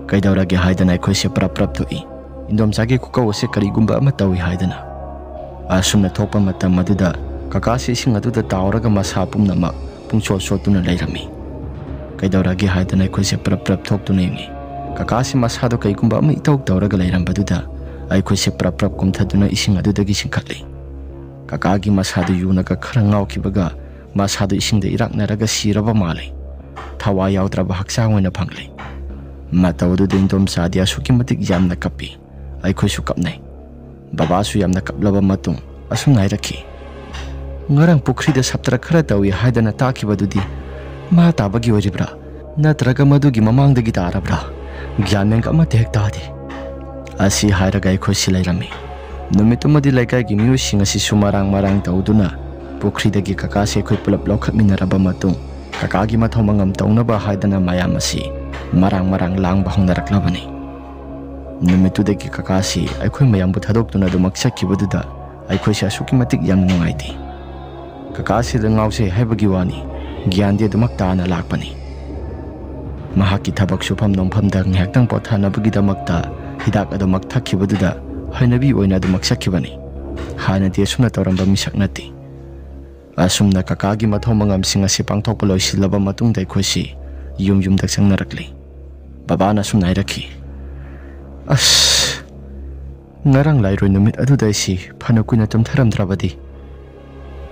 ꯀꯩꯗꯧꯔꯒꯦ ꯍꯥꯏꯗꯅ ꯑꯩꯈꯣꯏꯁꯦ ꯄ꯭ꯔꯞ ꯄ꯭ꯔꯞ ꯊꯣꯛꯏ꯫ ꯏꯟꯗꯣꯝꯆꯥꯒꯤ ꯈꯨꯀꯧ ꯑꯁꯦ ꯀꯔꯤꯒꯨꯝꯕ ꯑꯃ ꯇꯧꯏ ꯍꯥꯏꯗꯅ꯫ ꯑꯁꯨꯝꯅ ꯊꯣꯛꯄ ꯃꯇꯝ ꯑꯗꯨꯗ ꯀꯀꯥꯁꯤ ꯏꯁꯤꯡ ꯑꯗꯨꯗ ꯇꯥꯎꯔꯒ ꯃꯁꯥ ꯄꯨꯝꯅꯃꯛ ꯄꯨꯡꯆꯣꯠ ꯆꯣꯠꯇꯨꯅ ꯂꯩꯔꯝꯃꯤ꯫ ꯀꯩꯗꯧꯔꯒꯦ ꯍꯥꯏꯗꯅ ꯑꯩꯈꯣꯏꯁꯦ ꯄ꯭ꯔꯞ ꯄ꯭ꯔꯞ ꯊꯣꯛꯇꯨꯅ ꯌꯦꯡꯉꯤ꯫ ꯀꯀꯥꯁꯤ ꯃꯁꯥꯗꯣ ꯀꯩꯒꯨꯝꯕ ꯑꯃ ꯏꯇꯧ ꯇꯧꯔꯒ ꯂꯩꯔꯝꯕꯗꯨꯗ ꯑꯩꯈꯣꯏꯁꯦ ꯄ꯭ꯔꯞ ꯄ꯭ꯔꯞ ꯀꯨꯝꯊꯗꯨꯅ ꯏꯁꯤꯡ ꯑꯗꯨꯗꯒꯤ ꯆꯤꯡꯈꯠꯂꯤ꯫ ꯀꯀꯥꯒꯤ ꯃꯁꯥꯗꯨ ꯌꯨꯅꯒ ꯈꯔ ꯉꯥꯎꯈꯤꯕꯒ ꯃꯁꯥꯗꯨ ꯏꯁꯤꯡꯗ ꯏꯔꯥꯛꯅꯔꯒ ꯁꯤꯔꯕ ꯃꯥꯜꯂꯤ꯫ ꯊꯋꯥꯏ ꯌꯥꯎꯗ꯭ꯔꯕ ꯍꯛꯆꯥꯡ ꯑꯣꯏꯅ ꯐꯪꯂꯤ꯫ ꯃꯇꯧ ꯑꯗꯨꯗ ꯏꯟꯗꯣꯝꯆꯥꯗꯤ ꯑꯁꯨꯛꯀꯤ ꯃꯇꯤꯛ ꯌꯥꯝꯅ ꯀꯞꯄꯤ꯫ ꯑꯩꯈꯣꯏꯁꯨ ꯀꯞꯅꯩ꯫ ꯕꯕꯥꯁꯨ ꯌꯥꯝꯅ ꯀꯞꯂꯕ ꯃꯇꯨꯡ ꯑꯁꯨꯝꯅ ꯍꯥꯏꯔꯛꯈꯤ, "ꯉꯔꯥꯡ ꯄꯨꯈ꯭ꯔꯤꯗ ꯁꯞꯇ꯭ꯔ ꯈꯔ ꯇꯧꯏ ꯍꯥꯏꯗꯅ ꯇꯥꯈꯤꯕꯗꯨꯗꯤ ꯃꯥ ꯇꯥꯕꯒꯤ ꯑꯣꯏꯔꯤꯕ꯭ꯔꯥ? ꯅꯠꯇ꯭ꯔꯒ ꯃꯗꯨꯒꯤ ꯃꯃꯥꯡꯗꯒꯤ ꯇꯥꯔꯕ꯭ꯔꯥ? ꯒ꯭ꯌꯥꯟ ꯃꯦꯟ ꯑꯃꯠꯇ ꯍꯦꯛ ꯇꯥꯗꯦ"꯫ ꯑꯁꯤ ꯍꯥꯏꯔꯒ ꯑꯩꯈꯣꯏꯁꯤ ꯂꯩꯔꯝꯃꯤ꯫ ꯅꯨꯃꯤꯠꯇꯨꯃꯗꯤ ꯂꯩꯀꯥꯏꯒꯤ ꯃꯤꯑꯣꯏꯁꯤꯡ ꯑꯁꯤꯁꯨ ꯃꯔꯥꯡ ꯃꯔꯥꯡ ꯇꯧꯗꯨꯅ ꯄꯨꯈ꯭ꯔꯤꯗꯒꯤ ꯀꯀꯥꯁꯤ ꯑꯩꯈꯣꯏ ꯄꯨꯂꯞ ꯂꯧꯈꯠꯃꯤꯟꯅꯔꯕ ꯃꯇꯨꯡ ꯀꯀꯥꯒꯤ ꯃꯊꯧ ꯃꯉꯝ ꯇꯧꯅꯕ ꯍꯥꯏꯗꯅ ꯃꯌꯥꯝ ꯑꯁꯤ ꯃꯔꯥꯡ ꯃꯔꯥꯡ ꯂꯥꯡꯕ ꯍꯧꯅꯔꯛꯂꯕꯅꯤ꯫ ꯅꯨꯃꯤꯠꯇꯨꯗꯒꯤ ꯀꯀꯥꯁꯤ ꯑꯩꯈꯣꯏ ꯃꯌꯥꯝꯕꯨ ꯊꯥꯗꯣꯛꯇꯨꯅ ꯑꯗꯨꯃꯛ ꯆꯠꯈꯤꯕꯗꯨꯗ ꯑꯩꯈꯣꯏꯁꯦ ꯑꯁꯨꯛꯀꯤ ꯃꯇꯤꯛ ꯌꯥꯝꯅ ꯅꯨꯡꯉꯥꯏꯇꯦ꯫ ꯀꯀꯥꯁꯤꯗ ꯉꯥꯎꯖꯩ ꯍꯥꯏꯕꯒꯤ ꯋꯥꯅꯤ, ꯒ꯭ꯌꯥꯟꯗꯤ ꯑꯗꯨꯃꯛ ꯇꯥꯅ ꯂꯥꯛꯄꯅꯤ꯫ ꯃꯍꯥꯛꯀꯤ ꯊꯕꯛ ꯁꯨꯐꯝ ꯅꯣꯝꯐꯝꯗ ꯉꯥꯏꯍꯥꯛꯇꯪ ꯄꯣꯊꯥꯅꯕꯒꯤꯗꯃꯛꯇ ꯍꯤꯗꯥꯛ ꯑꯗꯨꯃꯛ ꯊꯛꯈꯤꯕꯗꯨꯗ ꯍꯩꯅꯕꯤ ꯑꯣꯏꯅ ꯑꯗꯨꯃꯛ ꯆꯠꯈꯤꯕꯅꯤ꯫ ꯍꯥꯟꯅꯗꯤ ꯑꯁꯨꯝꯅ ꯇꯧꯔꯝꯕ ꯃꯤꯁꯛ ꯅꯠꯇꯦ꯫ ꯑꯁꯨꯝꯅ ꯀꯀꯥꯒꯤ ꯃꯊꯧ ꯃꯉꯝꯁꯤꯡ ꯑꯁꯤ ꯄꯥꯡꯊꯣꯛꯄ ꯂꯣꯏꯁꯤꯜꯂꯕ ꯃꯇꯨꯡꯗ ꯑꯩꯈꯣꯏꯁꯤ ꯌꯨꯝ ꯌꯨꯝꯗ ꯆꯪꯅꯔꯛꯂꯤ꯫ ꯕꯕꯥꯅ ꯑꯁꯨꯝꯅ ꯍꯥꯏꯔꯛꯈꯤ, "ꯑꯁ, ꯉꯔꯥꯡ ꯂꯥꯏꯔꯣꯏ ꯅꯨꯃꯤꯠ ꯑꯗꯨꯗ ꯑꯩꯁꯤ ꯐꯅ ꯀꯨꯏꯅ ꯇꯨꯝꯊꯔꯝꯗ꯭ꯔꯕꯗꯤ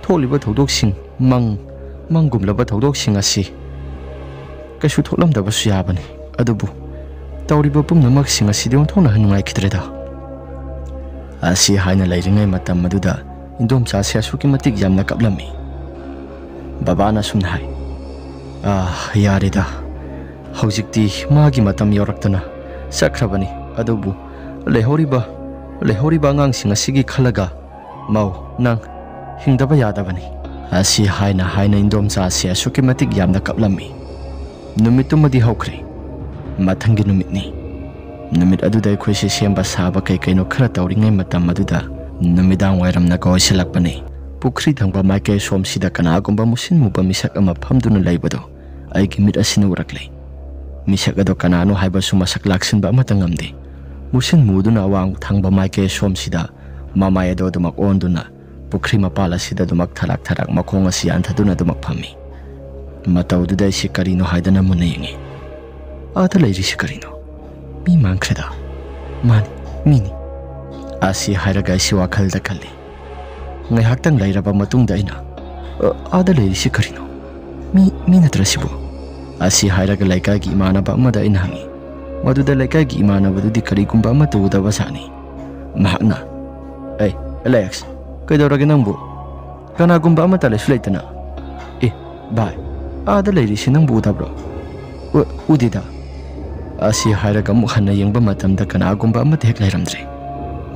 ꯊꯣꯛꯂꯤꯕ ꯊꯧꯗꯣꯛꯁꯤꯡ, ꯃꯪ, ꯃꯪꯒꯨꯝꯂꯕ ꯊꯧꯗꯣꯛꯁꯤꯡ ꯑꯁꯤ ꯀꯩꯁꯨ ꯊꯣꯛꯂꯝꯗꯕꯁꯨ ꯌꯥꯕꯅꯤ꯫ ꯑꯗꯨꯕꯨ ꯇꯧꯔꯤꯕ ꯄꯨꯝꯅꯃꯛꯁꯤꯡ ꯑꯁꯤꯗꯤ ꯑꯣꯟꯊꯣꯛꯅ ꯅꯨꯡꯉꯥꯏꯈꯤꯗ꯭ꯔꯦꯗ꯫ ꯑꯁꯤ ꯍꯥꯏꯅ ꯂꯩꯔꯤꯉꯩ ꯃꯇꯝ ꯑꯗꯨꯗ ꯏꯟꯗꯣꯝꯆꯥꯁꯦ ꯑꯁꯨꯛꯀꯤ ꯃꯇꯤꯛ ꯌꯥꯝꯅ ꯀꯞꯂꯝꯃꯤ꯫ ꯕꯕꯥꯅ ꯑꯁꯨꯝꯅ ꯍꯥꯏ, "ꯑꯥ, ꯌꯥꯔꯦꯗ, ꯍꯧꯖꯤꯛꯇꯤ ꯃꯥꯒꯤ ꯃꯇꯝ ꯌꯧꯔꯛꯇꯅ ꯆꯠꯈ꯭ꯔꯕꯅꯤ꯫ ꯑꯗꯨꯕꯨ ꯂꯩꯍꯧꯔꯤꯕ, ꯂꯩꯍꯧꯔꯤꯕ ꯑꯉꯥꯡꯁꯤꯡ ꯑꯁꯤꯒꯤ ꯈꯜꯂꯒ ꯃꯧ, ꯅꯪ ꯍꯤꯡꯗꯕ ꯌꯥꯗꯕꯅꯤ"꯫ ꯑꯁꯤ ꯍꯥꯏꯅ ꯍꯥꯏꯅ ꯏꯟꯗꯣꯝꯆꯥ ꯑꯁꯤ ꯑꯁꯨꯛꯀꯤ ꯃꯇꯤꯛ ꯌꯥꯝꯅ ꯀꯞꯂꯝꯃꯤ꯫ ꯅꯨꯃꯤꯠꯇꯨꯃꯗꯤ ꯍꯧꯈ꯭ꯔꯦ꯫ ꯃꯊꯪꯒꯤ ꯅꯨꯃꯤꯠꯅꯤ꯫ ꯅꯨꯃꯤꯠ ꯑꯗꯨꯗ ꯑꯩꯈꯣꯏꯁꯦ ꯁꯦꯝꯕ ꯁꯥꯕ ꯀꯩ ꯀꯩꯅꯣ ꯈꯔ ꯇꯧꯔꯤꯉꯩ ꯃꯇꯝ ꯑꯗꯨꯗ ꯅꯨꯃꯤꯗꯥꯡ ꯋꯥꯏꯔꯝꯅꯒ ꯑꯣꯏꯁꯤꯜꯂꯛꯄꯅꯤ꯫ ꯄꯨꯈ꯭ꯔꯤ ꯊꯪꯕ ꯃꯥꯏꯀꯩ ꯁꯣꯝꯁꯤꯗ ꯀꯅꯥꯒꯨꯝꯕ ꯃꯨꯁꯤꯟ ꯃꯨꯕ ꯃꯤꯁꯛ ꯑꯃ ꯐꯝꯗꯨꯅ ꯂꯩꯕꯗꯨ ꯑꯩꯒꯤ ꯃꯤꯠ ꯑꯁꯤꯅ ꯎꯔꯛꯂꯦ꯫ ꯃꯤꯁꯛ ꯑꯗꯨ ꯀꯅꯥꯅꯣ ꯍꯥꯏꯕꯁꯨ ꯃꯁꯛ ꯂꯥꯛꯁꯤꯟꯕ ꯑꯃꯠꯇ ꯉꯝꯗꯦ꯫ ꯃꯨꯁꯤꯟ ꯃꯨꯗꯨꯅ ꯑꯋꯥꯡ ꯊꯪꯕ ꯃꯥꯏꯀꯩ ꯁꯣꯝꯁꯤꯗ ꯃꯃꯥꯏ ꯑꯗꯨ ꯑꯗꯨꯃꯛ ꯑꯣꯟꯗꯨꯅ ꯄꯨꯈ꯭ꯔꯤ ꯃꯄꯥꯜ ꯑꯁꯤꯗ ꯑꯗꯨꯃꯛ ꯊꯔꯥꯛ ꯊꯔꯥꯛ ꯃꯈꯣꯡ ꯑꯁꯤ ꯌꯥꯟꯊꯗꯨꯅ ꯑꯗꯨꯃꯛ ꯐꯝꯃꯤ꯫ ꯃꯇꯧꯗꯨꯗ ꯑꯩꯁꯤ ꯀꯔꯤꯅꯣ ꯍꯥꯏꯗꯅ ꯃꯨꯟꯅ ꯌꯦꯡꯉꯤ꯫ "ꯑꯥꯗ ꯂꯩꯔꯤꯁꯤ ꯀꯔꯤꯅꯣ? ꯃꯤ ꯃꯥꯟꯈ꯭ꯔꯦꯗ꯫ ꯃꯥꯅꯤ, ꯃꯤꯅꯤ"꯫ ꯑꯁꯤ ꯍꯥꯏꯔꯒ ꯑꯩꯁꯤ ꯋꯥꯈꯜꯗ ꯈꯜꯂꯤ꯫ ꯉꯥꯏꯍꯥꯛꯇꯪ ꯂꯩꯔꯕ ꯃꯇꯨꯡꯗ ꯑꯩꯅ, "ꯑ, ꯑꯥꯗ ꯂꯩꯔꯤꯁꯤ ꯀꯔꯤꯅꯣ? ꯃꯤ, ꯃꯤ ꯅꯠꯇ꯭ꯔ ꯁꯤꯕꯨ?" ꯑꯁꯤ ꯍꯥꯏꯔꯒ ꯂꯩꯀꯥꯏꯒꯤ ꯏꯃꯥꯟꯅꯕ ꯑꯃꯗ ꯑꯩꯅ ꯍꯪꯉꯤ꯫ ꯃꯗꯨꯗ ꯂꯩꯀꯥꯏꯒꯤ ꯏꯃꯥꯟꯅꯕꯗꯨꯗꯤ ꯀꯔꯤꯒꯨꯝꯕ ꯑꯃꯠꯇ ꯎꯗꯕ ꯖꯥꯠꯅꯤ꯫ ꯃꯍꯥꯛꯅ, "ꯑꯩ, ꯑꯦꯂꯦꯛꯁ, ꯀꯩꯗꯧꯔꯒꯦ ꯅꯪꯕꯨ? ꯀꯅꯥꯒꯨꯝꯕ ꯑꯃꯠꯇ ꯂꯩꯁꯨ ꯂꯩꯇꯅ?" "ꯑꯦ, ꯚꯥꯏ, ꯑꯥꯗ ꯂꯩꯔꯤꯁꯤ ꯅꯪꯕꯨ ꯎꯗꯕ꯭ꯔꯣ?" "ꯎ-, ꯎꯗꯦꯗ"꯫ ꯑꯁꯤ ꯍꯥꯏꯔꯒ ꯑꯃꯨꯛ ꯍꯟꯅ ꯌꯦꯡꯕ ꯃꯇꯝꯗ ꯀꯅꯥꯒꯨꯝꯕ ꯑꯃꯠꯇ ꯍꯦꯛ ꯂꯩꯔꯝꯗ꯭ꯔꯦ꯫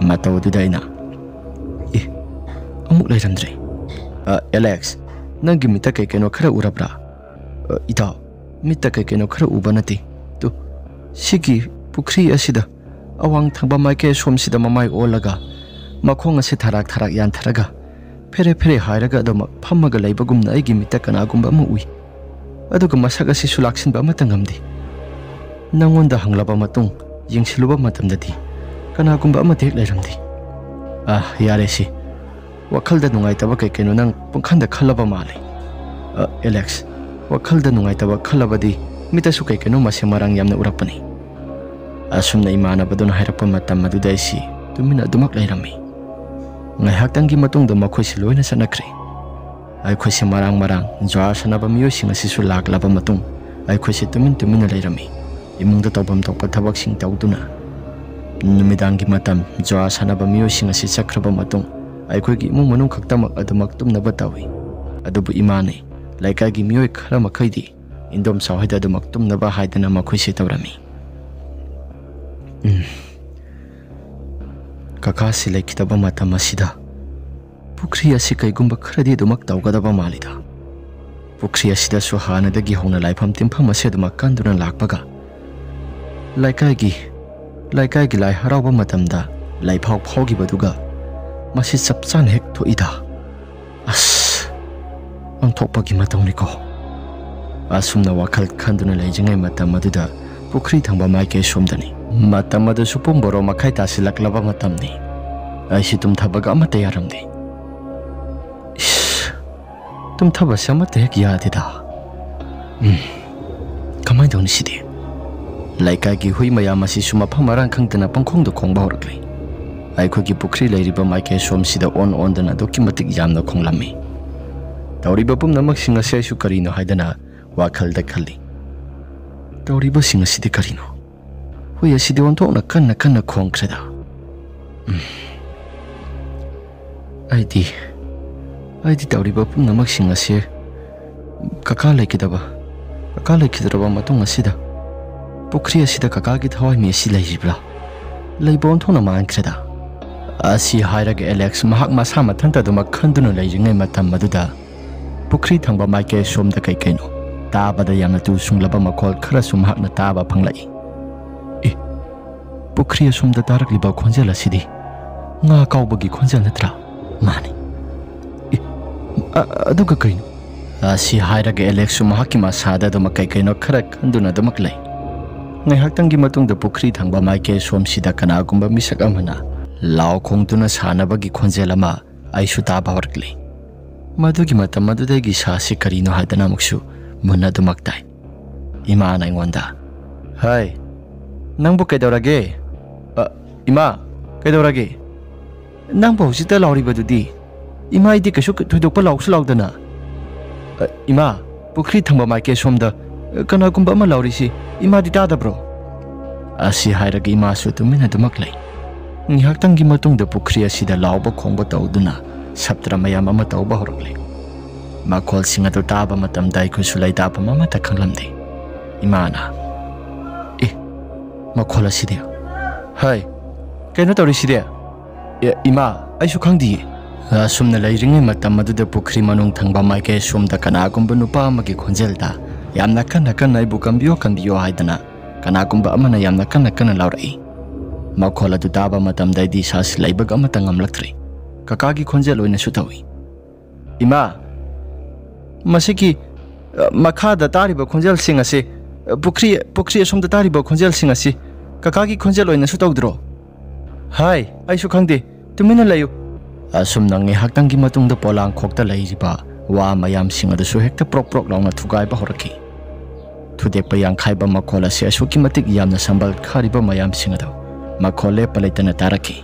ꯃꯇꯧ ꯑꯗꯨꯗ ꯑꯩꯅ, "ꯑꯦ, ꯑꯃꯨꯛ ꯂꯩꯔꯝꯗ꯭ꯔꯦ꯫ ꯑ, ꯑꯦꯂꯦꯛꯁ, ꯅꯪꯒꯤ ꯃꯤꯠꯇ ꯀꯩ ꯀꯩꯅꯣ ꯈꯔ ꯎꯔꯕ꯭ꯔꯥ?" "ꯑ, ꯏꯇꯥꯎ, ꯃꯤꯠꯇ ꯀꯩ ꯀꯩꯅꯣ ꯈꯔ ꯎꯕ ꯅꯠꯇꯦ꯫ ꯇꯨ, ꯁꯤꯒꯤ ꯄꯨꯈ꯭ꯔꯤ ꯑꯁꯤꯗ ꯑꯋꯥꯡ ꯊꯪꯕ ꯃꯥꯏꯀꯩ ꯑꯁꯣꯝꯁꯤꯗ ꯃꯃꯥꯏ ꯑꯣꯜꯂꯒ ꯃꯈꯣꯡ ꯑꯁꯦ ꯊꯔꯥꯛ ꯊꯔꯥꯛ ꯌꯥꯟꯊꯔꯒ ꯐꯦꯔꯦ ꯐꯦꯔꯦ ꯍꯥꯏꯔꯒ ꯑꯗꯨꯃꯛ ꯐꯝꯃꯒ ꯂꯩꯕꯒꯨꯝꯅ ꯑꯩꯒꯤ ꯃꯤꯠꯇ ꯀꯅꯥꯒꯨꯝꯕ ꯑꯃ ꯎꯏ꯫ ꯑꯗꯨꯒ ꯃꯁꯛ ꯑꯁꯤꯁꯨ ꯂꯥꯛꯁꯤꯟꯕ ꯑꯃꯠꯇ ꯉꯝꯗꯦ꯫ ꯅꯪꯉꯣꯟꯗ ꯍꯪꯂꯕ ꯃꯇꯨꯡ ꯌꯦꯡꯁꯤꯜꯂꯨꯕ ꯃꯇꯝꯗꯗꯤ ꯀꯅꯥꯒꯨꯝꯕ ꯑꯃꯠꯇ ꯍꯦꯛ ꯂꯩꯔꯝꯗꯦ"꯫ "ꯑ, ꯌꯥꯔꯦ ꯁꯤ꯫ ꯋꯥꯈꯜꯗ ꯅꯨꯡꯉꯥꯏꯇꯕ ꯀꯩ ꯀꯩꯅꯣ ꯅꯪ ꯄꯨꯡꯈꯟꯗ ꯈꯜꯂꯕ ꯃꯥꯜꯂꯦ꯫ ꯑ, ꯑꯦꯂꯦꯛꯁ, ꯋꯥꯈꯜꯗ ꯅꯨꯡꯉꯥꯏꯇꯕ ꯈꯜꯂꯕꯗꯤ ꯃꯤꯠꯇꯁꯨ ꯀꯩ ꯀꯩꯅꯣ ꯃꯁꯦ ꯃꯔꯥꯡ ꯌꯥꯝꯅ ꯎꯔꯛꯄꯅꯤ"꯫ ꯑꯁꯨꯝꯅ ꯏꯃꯥꯟꯅꯕꯗꯨꯅ ꯍꯥꯏꯔꯛꯄ ꯃꯇꯝ ꯑꯗꯨꯗ ꯑꯩꯁꯤ ꯇꯨꯃꯤꯟꯅ ꯑꯗꯨꯃꯛ ꯂꯩꯔꯝꯃꯤ꯫ ꯉꯥꯏꯍꯥꯛꯇꯪꯒꯤ ꯃꯇꯨꯡꯗ ꯃꯈꯣꯏꯁꯤ ꯂꯣꯏꯅ ꯆꯠꯅꯈ꯭ꯔꯦ꯫ ꯑꯩꯈꯣꯏꯁꯦ ꯃꯔꯥꯡ ꯃꯔꯥꯡ ꯖ꯭ꯋꯥꯔ ꯁꯥꯟꯅꯕ ꯃꯤꯑꯣꯏꯁꯤꯡ ꯑꯁꯤꯁꯨ ꯂꯥꯛꯂꯕ ꯃꯇꯨꯡ, ꯑꯩꯈꯣꯏꯁꯦ ꯇꯨꯃꯤꯟ ꯇꯨꯃꯤꯟꯅ ꯂꯩꯔꯝꯃꯤ꯫ ꯏꯃꯨꯡꯗ ꯇꯧꯐꯝ ꯊꯣꯛꯄ ꯊꯕꯛꯁꯤꯡ ꯇꯧꯗꯨꯅ, ꯅꯨꯃꯤꯗꯥꯡꯒꯤ ꯃꯇꯝ ꯖ꯭ꯋꯥꯔ ꯁꯥꯟꯅꯕ ꯃꯤꯑꯣꯏꯁꯤꯡ ꯑꯁꯤ ꯆꯠꯈ꯭ꯔꯕ ꯃꯇꯨꯡ, ꯑꯩꯈꯣꯏꯒꯤ ꯏꯃꯨꯡ ꯃꯅꯨꯡ ꯈꯛꯇꯃꯛ ꯑꯗꯨꯃꯛ ꯇꯨꯝꯅꯕ ꯇꯧꯏ꯫ ꯑꯗꯨꯕꯨ ꯏꯃꯥꯅꯤ, ꯂꯩꯀꯥꯏꯒꯤ ꯃꯤꯑꯣꯏ ꯈꯔ ꯃꯈꯩꯗꯤ ꯏꯟꯗꯣꯝꯆꯥ ꯍꯣꯏꯗ ꯑꯗꯨꯃꯛ ꯇꯨꯝꯅꯕ ꯍꯥꯏꯗꯅ ꯃꯈꯣꯏꯁꯦ ꯇꯧꯔꯝꯃꯤ꯫ ꯎꯝ꯫ ꯀꯀꯥꯁꯤ ꯂꯩꯈꯤꯗꯕ ꯃꯇꯝ ꯑꯁꯤꯗ ꯄꯨꯈ꯭ꯔꯤ ꯑꯁꯤ ꯀꯩꯒꯨꯝꯕ ꯈꯔꯗꯤ ꯑꯗꯨꯃꯛ ꯇꯧꯒꯗꯕ ꯃꯥꯜꯂꯤꯗ꯫ ꯄꯨꯈ꯭ꯔꯤ ꯑꯁꯤꯗꯁꯨ ꯍꯥꯟꯅꯗꯒꯤ ꯍꯧꯅ ꯂꯥꯏꯐꯝ ꯇꯤꯟꯐꯝ ꯑꯁꯤ ꯑꯗꯨꯃꯛ ꯀꯟꯗꯨꯅ ꯂꯥꯛꯄꯒ, ꯂꯩꯀꯥꯏꯒꯤ, ꯂꯩꯀꯥꯏꯒꯤ ꯂꯥꯏ ꯍꯔꯥꯎꯕ ꯃꯇꯝꯗ ꯂꯩꯐꯥꯎ ꯐꯥꯎꯈꯤꯕꯗꯨꯒ ꯃꯁꯤ ꯆꯞ ꯆꯥꯅ ꯍꯦꯛ ꯊꯣꯛꯏꯗ꯫ ꯑꯁ, ꯑꯣꯟꯊꯣꯛꯄꯒꯤ ꯃꯇꯧꯅꯤꯀꯣ꯫ ꯑꯁꯨꯝꯅ ꯋꯥꯈꯜ ꯈꯟꯗꯨꯅ ꯂꯩꯔꯤꯉꯩ ꯃꯇꯝ ꯑꯗꯨꯗ ꯄꯨꯈ꯭ꯔꯤ ꯊꯪꯕ ꯃꯥꯏꯀꯩ ꯁꯣꯝꯗꯅꯤ꯫ ꯃꯇꯝ ꯑꯗꯨꯁꯨ ꯄꯨꯡ ꯕꯥꯔꯣ ꯃꯈꯥꯏ ꯇꯥꯁꯤꯜꯂꯛꯂꯕ ꯃꯇꯝꯅꯤ꯫ ꯑꯩꯁꯤ ꯇꯨꯝꯊꯕꯒ ꯑꯃꯠꯇ ꯌꯥꯔꯝꯗꯦ꯫ ꯏꯁ, ꯇꯨꯝꯊꯕꯁꯦ ꯑꯃꯠꯇ ꯍꯦꯛ ꯌꯥꯗꯦꯗ꯫ ꯎꯝ, ꯀꯃꯥꯏꯅ ꯇꯧꯅꯤ ꯁꯤꯗꯤ? ꯂꯩꯀꯥꯏꯒꯤ ꯍꯨꯏ ꯃꯌꯥꯝ ꯑꯁꯤꯁꯨ ꯃꯐꯝ ꯃꯔꯥꯡ ꯈꯪꯗꯅ ꯄꯪꯈꯣꯡꯗ ꯈꯣꯡꯕ ꯍꯧꯔꯛꯂꯦ꯫ ꯑꯩꯈꯣꯏꯒꯤ ꯄꯨꯈ꯭ꯔꯤ ꯂꯩꯔꯤꯕ ꯃꯥꯏꯀꯩ ꯁꯣꯝꯁꯤꯗ ꯑꯣꯟ ꯑꯣꯟꯗꯅ ꯑꯗꯨꯛꯀꯤ ꯃꯇꯤꯛ ꯌꯥꯝꯅ ꯈꯣꯡꯂꯝꯃꯤ꯫ ꯇꯧꯔꯤꯕ ꯄꯨꯝꯅꯃꯛꯁꯤꯡ ꯑꯁꯤ ꯑꯩꯁꯨ ꯀꯔꯤꯅꯣ ꯍꯥꯏꯗꯅ ꯋꯥꯈꯜꯗ ꯈꯜꯂꯤ꯫ ꯇꯧꯔꯤꯕꯁꯤꯡ ꯑꯁꯤꯗꯤ ꯀꯔꯤꯅꯣ? ꯍꯨꯏ ꯑꯁꯤꯗꯤ ꯑꯣꯟꯊꯣꯛꯅ ꯀꯟꯅ ꯀꯟꯅ ꯈꯣꯡꯈ꯭ꯔꯦꯗ꯫ ꯎꯝ꯫ ꯑꯩꯗꯤ, ꯑꯩꯗꯤ ꯇꯧꯔꯤꯕ ꯄꯨꯝꯅꯃꯛꯁꯤꯡ ꯑꯁꯤ ꯀꯀꯥ ꯂꯩꯈꯤꯗꯕ, ꯀꯀꯥ ꯂꯩꯈꯤꯗ꯭ꯔꯕ ꯃꯇꯨꯡ ꯑꯁꯤꯗ ꯄꯨꯈ꯭ꯔꯤ ꯑꯁꯤꯗ ꯀꯀꯥꯒꯤ ꯊꯋꯥꯏ ꯃꯤ ꯑꯁꯤ ꯂꯩꯔꯤꯕ꯭ꯔꯥ? ꯂꯩꯕ ꯑꯣꯟꯊꯣꯛꯅ ꯃꯥꯟꯈ꯭ꯔꯦꯗ꯫ ꯑꯁꯤ ꯍꯥꯏꯔꯒ ꯑꯦꯂꯦꯛꯁ ꯃꯍꯥꯛ ꯃꯁꯥ ꯃꯊꯟꯇ ꯑꯗꯨꯃꯛ ꯈꯟꯗꯨꯅ ꯂꯩꯔꯤꯉꯩ ꯃꯇꯝ ꯑꯗꯨꯗ ꯄꯨꯈ꯭ꯔꯤ ꯊꯪꯕ ꯃꯥꯏꯀꯩ ꯁꯣꯝꯗ ꯀꯩ ꯀꯩꯅꯣ ꯇꯥꯕꯗ ꯌꯥꯝꯅ ꯇꯨ ꯁꯨꯡꯂꯕ ꯃꯈꯣꯜ ꯈꯔꯁꯨ ꯃꯍꯥꯛꯅ ꯇꯥꯕ ꯐꯪꯂꯛꯏ꯫ ꯑꯦ, ꯄꯨꯈ꯭ꯔꯤ ꯑꯁꯣꯝꯗ ꯇꯥꯔꯛꯂꯤꯕ ꯈꯣꯟꯖꯦꯜ ꯑꯁꯤꯗꯤ ꯉꯥ ꯀꯥꯎꯕꯒꯤ ꯈꯣꯟꯖꯦꯜ ꯅꯠꯇ꯭ꯔꯥ? ꯃꯥꯅꯤ꯫ ꯑꯦ, ꯑ-, ꯑꯗꯨꯒ ꯀꯩꯅꯣ? ꯑꯁꯤ ꯍꯥꯏꯔꯒ ꯑꯦꯂꯦꯛꯁꯁꯨ ꯃꯍꯥꯛꯀꯤ ꯃꯁꯥꯗ ꯑꯗꯨꯃꯛ ꯀꯩ ꯀꯩꯅꯣ ꯈꯔ ꯈꯟꯗꯨꯅ ꯑꯗꯨꯃꯛ ꯂꯩ꯫ ꯉꯥꯏꯍꯥꯛꯇꯪꯒꯤ ꯃꯇꯨꯡꯗ ꯄꯨꯈ꯭ꯔꯤ ꯊꯪꯕ ꯃꯥꯏꯀꯩ ꯁꯣꯝꯁꯤꯗ ꯀꯅꯥꯒꯨꯝꯕ ꯃꯤꯁꯛ ꯑꯃꯅ ꯂꯥꯎ ꯈꯣꯡꯗꯨꯅ ꯁꯥꯟꯅꯕꯒꯤ ꯈꯣꯟꯖꯦꯜ ꯑꯃ ꯑꯩꯁꯨ ꯇꯥꯕ ꯍꯧꯔꯛꯂꯤ꯫ ꯃꯗꯨꯒꯤ ꯃꯇꯝ ꯑꯗꯨꯗꯒꯤ ꯁꯥꯁꯤ ꯀꯔꯤꯅꯣ ꯍꯥꯏꯗꯅ ꯑꯃꯨꯛꯁꯨ ꯃꯨꯟꯅ ꯑꯗꯨꯃꯛ ꯇꯥꯏ꯫ ꯏꯃꯥꯅ ꯑꯩꯉꯣꯟꯗ, "ꯍꯩ, ꯅꯪꯕꯨ ꯀꯩꯗꯧꯔꯒꯦ? ꯑ, ꯏꯃꯥ, ꯀꯩꯗꯧꯔꯒꯦ? ꯅꯪꯕꯨ ꯍꯧꯖꯤꯛꯇ ꯂꯥꯎꯔꯤꯕꯗꯨꯗꯤ?" ꯏꯃꯥ, ꯑꯩꯗꯤ ꯀꯩꯁꯨ ꯊꯣꯏꯗꯣꯛꯄ ꯂꯥꯎꯁꯨ ꯂꯥꯎꯗꯅ꯫ "ꯑ, ꯏꯃꯥ, ꯄꯨꯈ꯭ꯔꯤ ꯊꯪꯕ ꯃꯥꯏꯀꯩ ꯁꯣꯝꯗ, ꯑ, ꯀꯅꯥꯒꯨꯝꯕ ꯑꯃ ꯂꯥꯎꯔꯤꯁꯤ ꯏꯃꯥꯗꯤ ꯇꯥꯗꯕ꯭ꯔꯣ?" ꯑꯁꯤ ꯍꯥꯏꯔꯒ ꯏꯃꯥꯁꯨ ꯇꯨꯃꯤꯟꯅ ꯑꯗꯨꯃꯛ ꯂꯩ꯫ ꯉꯥꯏꯍꯥꯛꯇꯪꯒꯤ ꯃꯇꯨꯡꯗ ꯄꯨꯈ꯭ꯔꯤ ꯑꯁꯤꯗ ꯂꯥꯎꯕ ꯈꯣꯡꯕ ꯇꯧꯗꯨꯅ ꯁꯞꯇ꯭ꯔ ꯃꯌꯥꯝ ꯑꯃ ꯇꯧꯕ ꯍꯧꯔꯛꯂꯦ꯫ ꯃꯈꯣꯜꯁꯤꯡ ꯑꯗꯨ ꯇꯥꯕ ꯃꯇꯝꯗ ꯑꯩꯈꯣꯏꯁꯨ ꯂꯩꯇꯥꯐꯝ ꯑꯃꯠꯇ ꯈꯪꯂꯝꯗꯦ꯫ ꯏꯃꯥꯅ, "ꯑꯦ, ꯃꯈꯣꯜ ꯑꯁꯤꯗꯤ? ꯍꯥꯏ, ꯀꯩꯅꯣ ꯇꯧꯔꯤꯁꯤꯗꯤ? ꯑꯦ, ꯏꯃꯥ, ꯑꯩꯁꯨ ꯈꯪꯗꯤꯌꯦ꯫" ꯑꯁꯨꯝꯅ ꯂꯩꯔꯤꯉꯩ ꯃꯇꯝ ꯑꯗꯨꯗ ꯄꯨꯈ꯭ꯔꯤ ꯃꯅꯨꯡ ꯊꯪꯕ ꯃꯥꯏꯀꯩ ꯑꯁꯣꯝꯗ ꯀꯅꯥꯒꯨꯝꯕ ꯅꯨꯄꯥ ꯑꯃꯒꯤ ꯈꯣꯟꯖꯦꯜꯗ ꯌꯥꯝꯅ ꯀꯟꯅ ꯀꯟꯅ "ꯑꯩꯕꯨ ꯀꯟꯕꯤꯌꯣ, ꯀꯟꯕꯤꯌꯣ" ꯍꯥꯏꯗꯅ ꯀꯅꯥꯒꯨꯝꯕ ꯑꯃꯅ ꯌꯥꯝꯅ ꯀꯟꯅ ꯀꯟꯅ ꯂꯥꯎꯔꯛꯏ꯫ ꯃꯈꯣꯜ ꯑꯗꯨ ꯇꯥꯕ ꯃꯇꯝꯗ ꯑꯩꯗꯤ ꯏꯁꯥꯁꯤ ꯂꯩꯕꯒ ꯑꯃꯠꯇ ꯉꯝꯂꯛꯇ꯭ꯔꯦ꯫ ꯀꯀꯥꯒꯤ ꯈꯣꯟꯖꯦꯜ ꯑꯣꯏꯅꯁꯨ ꯇꯧꯏ꯫ "ꯏꯃꯥ, ꯃꯁꯤꯒꯤ, ꯑ, ꯃꯈꯥꯗ ꯇꯥꯔꯤꯕ ꯈꯣꯟꯖꯦꯜꯁꯤꯡ ꯑꯁꯤ, ꯑ, ꯄꯨꯈ꯭ꯔꯤ, ꯄꯨꯈ꯭ꯔꯤ ꯑꯁꯣꯝꯗ ꯇꯥꯔꯤꯕ ꯈꯣꯟꯖꯦꯜꯁꯤꯡ ꯑꯁꯤ ꯀꯀꯥꯒꯤ ꯈꯣꯟꯖꯦꯜ ꯑꯣꯏꯅꯁꯨ ꯇꯧꯗ꯭ꯔꯣ?" "ꯍꯥꯏ, ꯑꯩꯁꯨ ꯈꯪꯗꯦ꯫ ꯇꯨꯃꯤꯟꯅ ꯂꯩꯌꯨ꯫" ꯑꯁꯨꯝꯅ ꯉꯥꯏꯍꯥꯛꯇꯪꯒꯤ ꯃꯇꯨꯡꯗ ꯄꯣꯂꯥꯡꯈꯣꯛꯇ ꯂꯩꯔꯤꯕ ꯋꯥ ꯃꯌꯥꯝꯁꯤꯡ ꯑꯗꯨꯁꯨ ꯍꯦꯛꯇ ꯄ꯭ꯔꯣꯛ ꯄ꯭ꯔꯣꯛ ꯂꯥꯎꯅ ꯊꯨꯒꯥꯏꯕ ꯍꯧꯔꯛꯈꯤ꯫ ꯊꯨꯗꯦꯛꯄ ꯌꯥꯡꯈꯥꯏꯕ ꯃꯈꯣꯜ ꯑꯁꯤ ꯑꯁꯨꯛꯀꯤ ꯃꯇꯤꯛ ꯌꯥꯝꯅ ꯁꯝꯕꯜ ꯈꯥꯔꯤꯕ ꯃꯌꯥꯝꯁꯤꯡ ꯑꯗꯨ ꯃꯈꯣꯜ ꯂꯦꯞꯄ ꯂꯩꯇꯅ ꯇꯥꯔꯛꯈꯤ꯫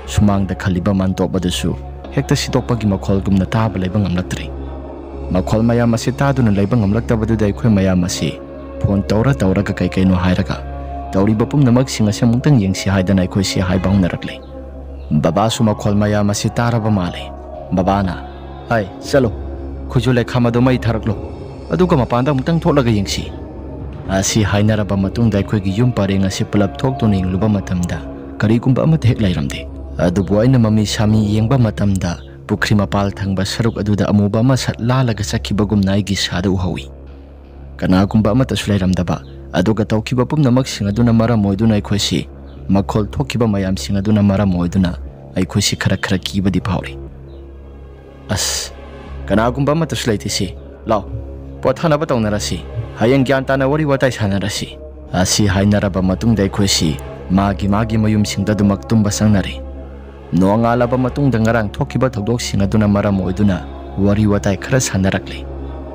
ꯁꯨꯃꯥꯡꯗ ꯈꯜꯂꯤꯕ ꯃꯥꯟꯇꯣꯞ ꯑꯗꯨꯁꯨ ꯍꯦꯛꯇ ꯁꯤꯗꯣꯛꯄꯒꯤ ꯃꯈꯣꯜꯒꯨꯝꯅ ꯇꯥꯕ ꯂꯩꯕ ꯉꯝꯂꯛꯇ꯭ꯔꯦ꯫ ꯃꯈꯣꯜ ꯃꯌꯥꯝ ꯑꯁꯤ ꯇꯥꯗꯨꯅ ꯂꯩꯕ ꯉꯝꯂꯛꯇꯕꯗꯨꯗ ꯑꯩꯈꯣꯏ ꯃꯌꯥꯝ ꯑꯁꯤ ꯐꯣꯟ ꯇꯧꯔ ꯇꯧꯔꯒ ꯀꯩ ꯀꯩꯅꯣ ꯍꯥꯏꯔꯒ ꯇꯧꯔꯤꯕ ꯄꯨꯝꯅꯃꯛꯁꯤꯡ ꯑꯁꯤ ꯑꯃꯨꯛꯇꯪ ꯌꯦꯡꯁꯤ ꯍꯥꯏꯗꯅ ꯑꯩꯈꯣꯏꯁꯤ ꯍꯥꯏꯕ ꯍꯧꯅꯔꯛꯂꯦ꯫ ꯕꯕꯥꯁꯨ ꯃꯈꯣꯜ ꯃꯌꯥꯝ ꯑꯁꯤ ꯇꯥꯔꯕ ꯃꯥꯜꯂꯦ꯫ ꯕꯕꯥꯅ, "ꯍꯥꯏ, ꯆꯠꯂꯣ, ꯈꯨꯖꯨ ꯂꯩꯈꯥꯝ ꯑꯗꯨ ꯃꯩ ꯊꯥꯔꯛꯂꯣ, ꯑꯗꯨꯒ ꯃꯄꯥꯟꯗ ꯑꯃꯨꯛꯇꯪ ꯊꯣꯛꯂꯒ ꯌꯦꯡꯁꯤ꯫" ꯑꯁꯤ ꯍꯥꯏꯅꯔꯕ ꯃꯇꯨꯡꯗ ꯑꯩꯈꯣꯏꯒꯤ ꯌꯨꯝ ꯄꯔꯦꯡ ꯑꯁꯤ ꯄꯨꯂꯞ ꯊꯣꯛꯇꯨꯅ ꯌꯦꯡꯂꯨꯕ ꯃꯇꯝꯗ ꯀꯔꯤꯒꯨꯝꯕ ꯑꯃꯠꯇ ꯍꯦꯛ ꯂꯩꯔꯝꯗꯦ꯫ ꯑꯗꯨꯕꯨ ꯑꯩꯅ ꯃꯃꯤ ꯁꯥꯃꯤ ꯌꯦꯡꯕ ꯃꯇꯝꯗ ꯄꯨꯈ꯭ꯔꯤ ꯃꯄꯥꯜ ꯊꯪꯕ ꯁꯔꯨꯛ ꯑꯗꯨꯗ ꯑꯃꯨꯕ ꯑꯃ ꯁꯠ ꯂꯥꯜꯂꯒ ꯆꯠꯈꯤꯕꯒꯨꯝꯅ ꯑꯩꯒꯤ ꯏꯁꯥꯗ ꯎꯍꯧꯏ꯫ ꯀꯅꯥꯒꯨꯝꯕ ꯑꯃꯠꯇꯁꯨ ꯂꯩꯔꯝꯗꯕ, ꯑꯗꯨꯒ ꯇꯧꯈꯤꯕ ꯄꯨꯝꯅꯃꯛꯁꯤꯡ ꯑꯗꯨꯅ ꯃꯔꯝ ꯑꯣꯏꯗꯨꯅ ꯑꯩꯈꯣꯏꯁꯤ, ꯃꯈꯣꯜ ꯊꯣꯛꯈꯤꯕ ꯃꯌꯥꯝꯁꯤꯡ ꯑꯗꯨꯅ ꯃꯔꯝ ꯑꯣꯏꯗꯨꯅ ꯑꯩꯈꯣꯏꯁꯤ ꯈꯔ ꯈꯔ ꯀꯤꯕꯗꯤ ꯐꯥꯎꯔꯤ꯫ "ꯑꯁ, ꯀꯅꯥꯒꯨꯝꯕ ꯑꯃꯠꯇꯁꯨ ꯂꯩꯇꯦ ꯁꯤ꯫ ꯂꯥꯎ, ꯄꯣꯊꯥꯅꯕ ꯇꯧꯅꯔꯁꯤ꯫ ꯍꯌꯦꯡ ꯒ꯭ꯌꯥꯟ ꯇꯥꯅ ꯋꯥꯔꯤ ꯋꯥꯇꯥꯏ ꯁꯥꯟꯅꯔꯁꯤ꯫" ꯑꯁꯤ ꯍꯥꯏꯅꯔꯕ ꯃꯇꯨꯡꯗ ꯑꯩꯈꯣꯏꯁꯤ ꯃꯥꯒꯤ ꯃꯥꯒꯤ ꯃꯌꯨꯝꯁꯤꯡꯗ ꯑꯗꯨꯃꯛ ꯇꯨꯝꯕ ꯆꯪꯅꯔꯦ꯫ ꯅꯣꯡꯉꯥꯜꯂꯕ ꯃꯇꯨꯡꯗ ꯉꯔꯥꯡ ꯊꯣꯛꯈꯤꯕ ꯊꯧꯗꯣꯛꯁꯤꯡ ꯑꯗꯨꯅ ꯃꯔꯝ ꯑꯣꯏꯗꯨꯅ ꯋꯥꯔꯤ ꯋꯥꯇꯥꯏ ꯈꯔ ꯁꯥꯟꯅꯔꯛꯂꯦ꯫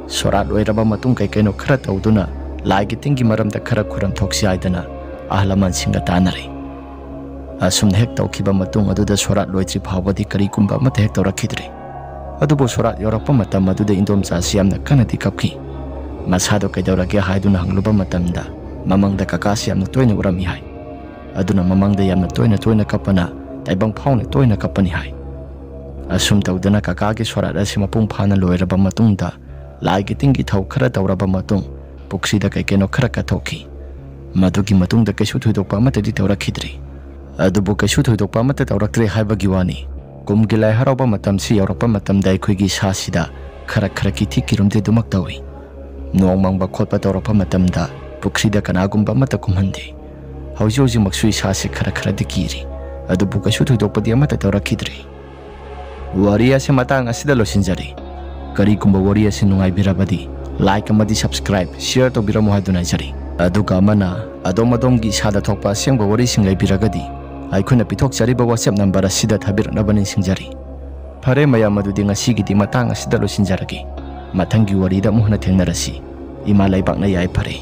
ꯁꯣꯔꯥꯠ ꯂꯣꯏꯔꯕ ꯃꯇꯨꯡ ꯀꯩ ꯀꯩꯅꯣ ꯈꯔ ꯇꯧꯗꯨꯅ ꯂꯥꯏꯒꯤ ꯇꯤꯟꯒꯤ ꯃꯔꯝꯗ ꯈꯔ ꯈꯨꯔꯝ ꯊꯣꯛꯁꯤ ꯍꯥꯏꯗꯅ ꯑꯍꯜ ꯂꯃꯟꯁꯤꯡꯒ ꯇꯥꯟꯅꯔꯦ꯫ ꯑꯁꯨꯝꯅ ꯍꯦꯛ ꯇꯧꯈꯤꯕ ꯃꯇꯨꯡ ꯑꯗꯨꯗ ꯁꯣꯔꯥꯠ ꯂꯣꯏꯗ꯭ꯔꯤ ꯐꯥꯎꯕꯗꯤ ꯀꯔꯤꯒꯨꯝꯕ ꯑꯃꯠꯇ ꯍꯦꯛ ꯇꯧꯔꯛꯈꯤꯗ꯭ꯔꯦ꯫ ꯑꯗꯨꯕꯨ ꯁꯣꯔꯥꯠ ꯌꯧꯔꯛꯄ ꯃꯇꯝ ꯑꯗꯨꯗ ꯏꯟꯗꯣꯝꯆꯥ ꯑꯁꯤ ꯌꯥꯝꯅ ꯀꯟꯅꯗꯤ ꯀꯞꯈꯤ꯫ ꯃꯁꯥꯗꯣ ꯀꯩꯗꯧꯔꯒꯦ ꯍꯥꯏꯗꯨꯅ ꯍꯪꯂꯨꯕ ꯃꯇꯝꯗ ꯃꯃꯪꯗ ꯀꯀꯥꯁꯤ ꯌꯥꯝꯅ ꯇꯣꯏꯅ ꯎꯔꯝꯃꯤ ꯍꯥꯏ꯫ ꯑꯗꯨꯅ ꯃꯃꯪꯗ ꯌꯥꯝꯅ ꯇꯣꯏꯅ ꯇꯣꯏꯅ ꯀꯞꯄꯅ ꯇꯥꯏꯕꯪ ꯐꯥꯎꯅ ꯇꯣꯏꯅ ꯀꯞꯄꯅꯤ ꯍꯥꯏ꯫ ꯑꯁꯨꯝ ꯇꯧꯗꯅ ꯀꯀꯥꯒꯤ ꯁꯣꯔꯥꯠ ꯑꯁꯤ ꯃꯄꯨꯡ ꯐꯥꯅ ꯂꯣꯏꯔꯕ ꯃꯇꯨꯡꯗ ꯂꯥꯏꯒꯤ ꯇꯤꯟꯒꯤ ꯊꯧ ꯈꯔ ꯇꯧꯔꯕ ꯃꯇꯨꯡ ꯄꯨꯈ꯭ꯔꯤꯗ ꯀꯩ ꯀꯩꯅꯣ ꯈꯔ ꯀꯠꯊꯣꯛꯈꯤ꯫ ꯃꯗꯨꯒꯤ ꯃꯇꯨꯡꯗ ꯀꯩꯁꯨ ꯊꯣꯏꯗꯣꯛꯄ ꯑꯃꯠꯇꯗꯤ ꯇꯧꯔꯛꯈꯤꯗ꯭ꯔꯤ꯫ ꯑꯗꯨꯕꯨ ꯀꯩꯁꯨ ꯊꯣꯏꯗꯣꯛꯄ ꯑꯃꯠꯇ ꯇꯧꯔꯛꯇ꯭ꯔꯦ ꯍꯥꯏꯕꯒꯤ ꯋꯥꯅꯤ꯫ ꯀꯨꯝꯒꯤ ꯂꯥꯏ ꯍꯔꯥꯎꯕ ꯃꯇꯝꯁꯤ ꯌꯧꯔꯛꯄ ꯃꯇꯝꯗ ꯑꯩꯈꯣꯏꯒꯤ ꯏꯁꯥꯁꯤꯗ ꯈꯔ ꯈꯔ ꯀꯤꯊꯤ ꯀꯤꯔꯨꯝꯗꯤ ꯑꯗꯨꯃꯛ ꯇꯧꯏ꯫ ꯅꯣꯡ ꯃꯪꯕ ꯈꯣꯠꯄ ꯇꯧꯔꯛꯄ ꯃꯇꯝꯗ ꯄꯨꯈ꯭ꯔꯤꯗ ꯀꯅꯥꯒꯨꯝꯕ ꯑꯃꯠꯇ ꯀꯨꯝꯍꯟꯗꯦ꯫ ꯍꯧꯖꯤꯛ ꯍꯧꯖꯤꯛꯃꯛꯁꯨ ꯏꯁꯥꯁꯤ ꯈꯔ ꯈꯔꯗꯤ ꯀꯤꯔꯤ꯫ ꯑꯗꯨꯕꯨ ꯀꯩꯁꯨ ꯊꯣꯏꯗꯣꯛꯄꯗꯤ ꯑꯃꯠꯇ ꯇꯧꯔꯛꯈꯤꯗ꯭ꯔꯤ꯫ ꯋꯥꯔꯤ ꯑꯁꯤ ꯃꯇꯥꯡ ꯑꯁꯤꯗ ꯂꯣꯏꯁꯤꯟꯖꯔꯤ꯫ ꯀꯔꯤꯒꯨꯝꯕ ꯋꯥꯔꯤ ꯑꯁꯤ ꯅꯨꯡꯉꯥꯏꯕꯤꯔꯕꯗꯤ like ꯑꯃꯗꯤ subscribe, share ꯇꯧꯕꯤꯔꯝꯃꯨ ꯍꯥꯏꯗꯨꯅ ꯍꯥꯏꯖꯔꯤ꯫ ꯑꯗꯨꯒ ꯑꯃꯅ ꯑꯗꯣꯝ ꯑꯗꯣꯝꯒꯤ ꯏꯁꯥꯗ ꯊꯣꯛꯄ ꯑꯁꯦꯡꯕ ꯋꯥꯔꯤꯁꯤꯡ ꯂꯩꯕꯤꯔꯒꯗꯤ ꯑꯩꯈꯣꯏꯅ ꯄꯤꯊꯣꯛꯆꯔꯤꯕ WhatsApp number ꯑꯁꯤꯗ ꯊꯥꯕꯤꯔꯛꯅꯕ ꯅꯤꯡꯁꯤꯡꯖꯔꯤ꯫ ꯐꯔꯦ ꯃꯌꯥꯝ, ꯑꯗꯨꯗꯤ ꯉꯁꯤꯒꯤꯗꯤ ꯃꯇꯥꯡ ꯑꯁꯤꯗ ꯂꯣꯏꯁꯤꯟꯖꯔꯒꯦ꯫ ꯃꯊꯪꯒꯤ ꯋꯥꯔꯤꯗ ꯑꯃꯨꯛ ꯍꯟꯅ ꯊꯦꯡꯅꯔꯁꯤ꯫ ꯏꯃꯥ ꯂꯩꯕꯥꯛꯅ ꯌꯥꯏꯐꯔꯦ꯫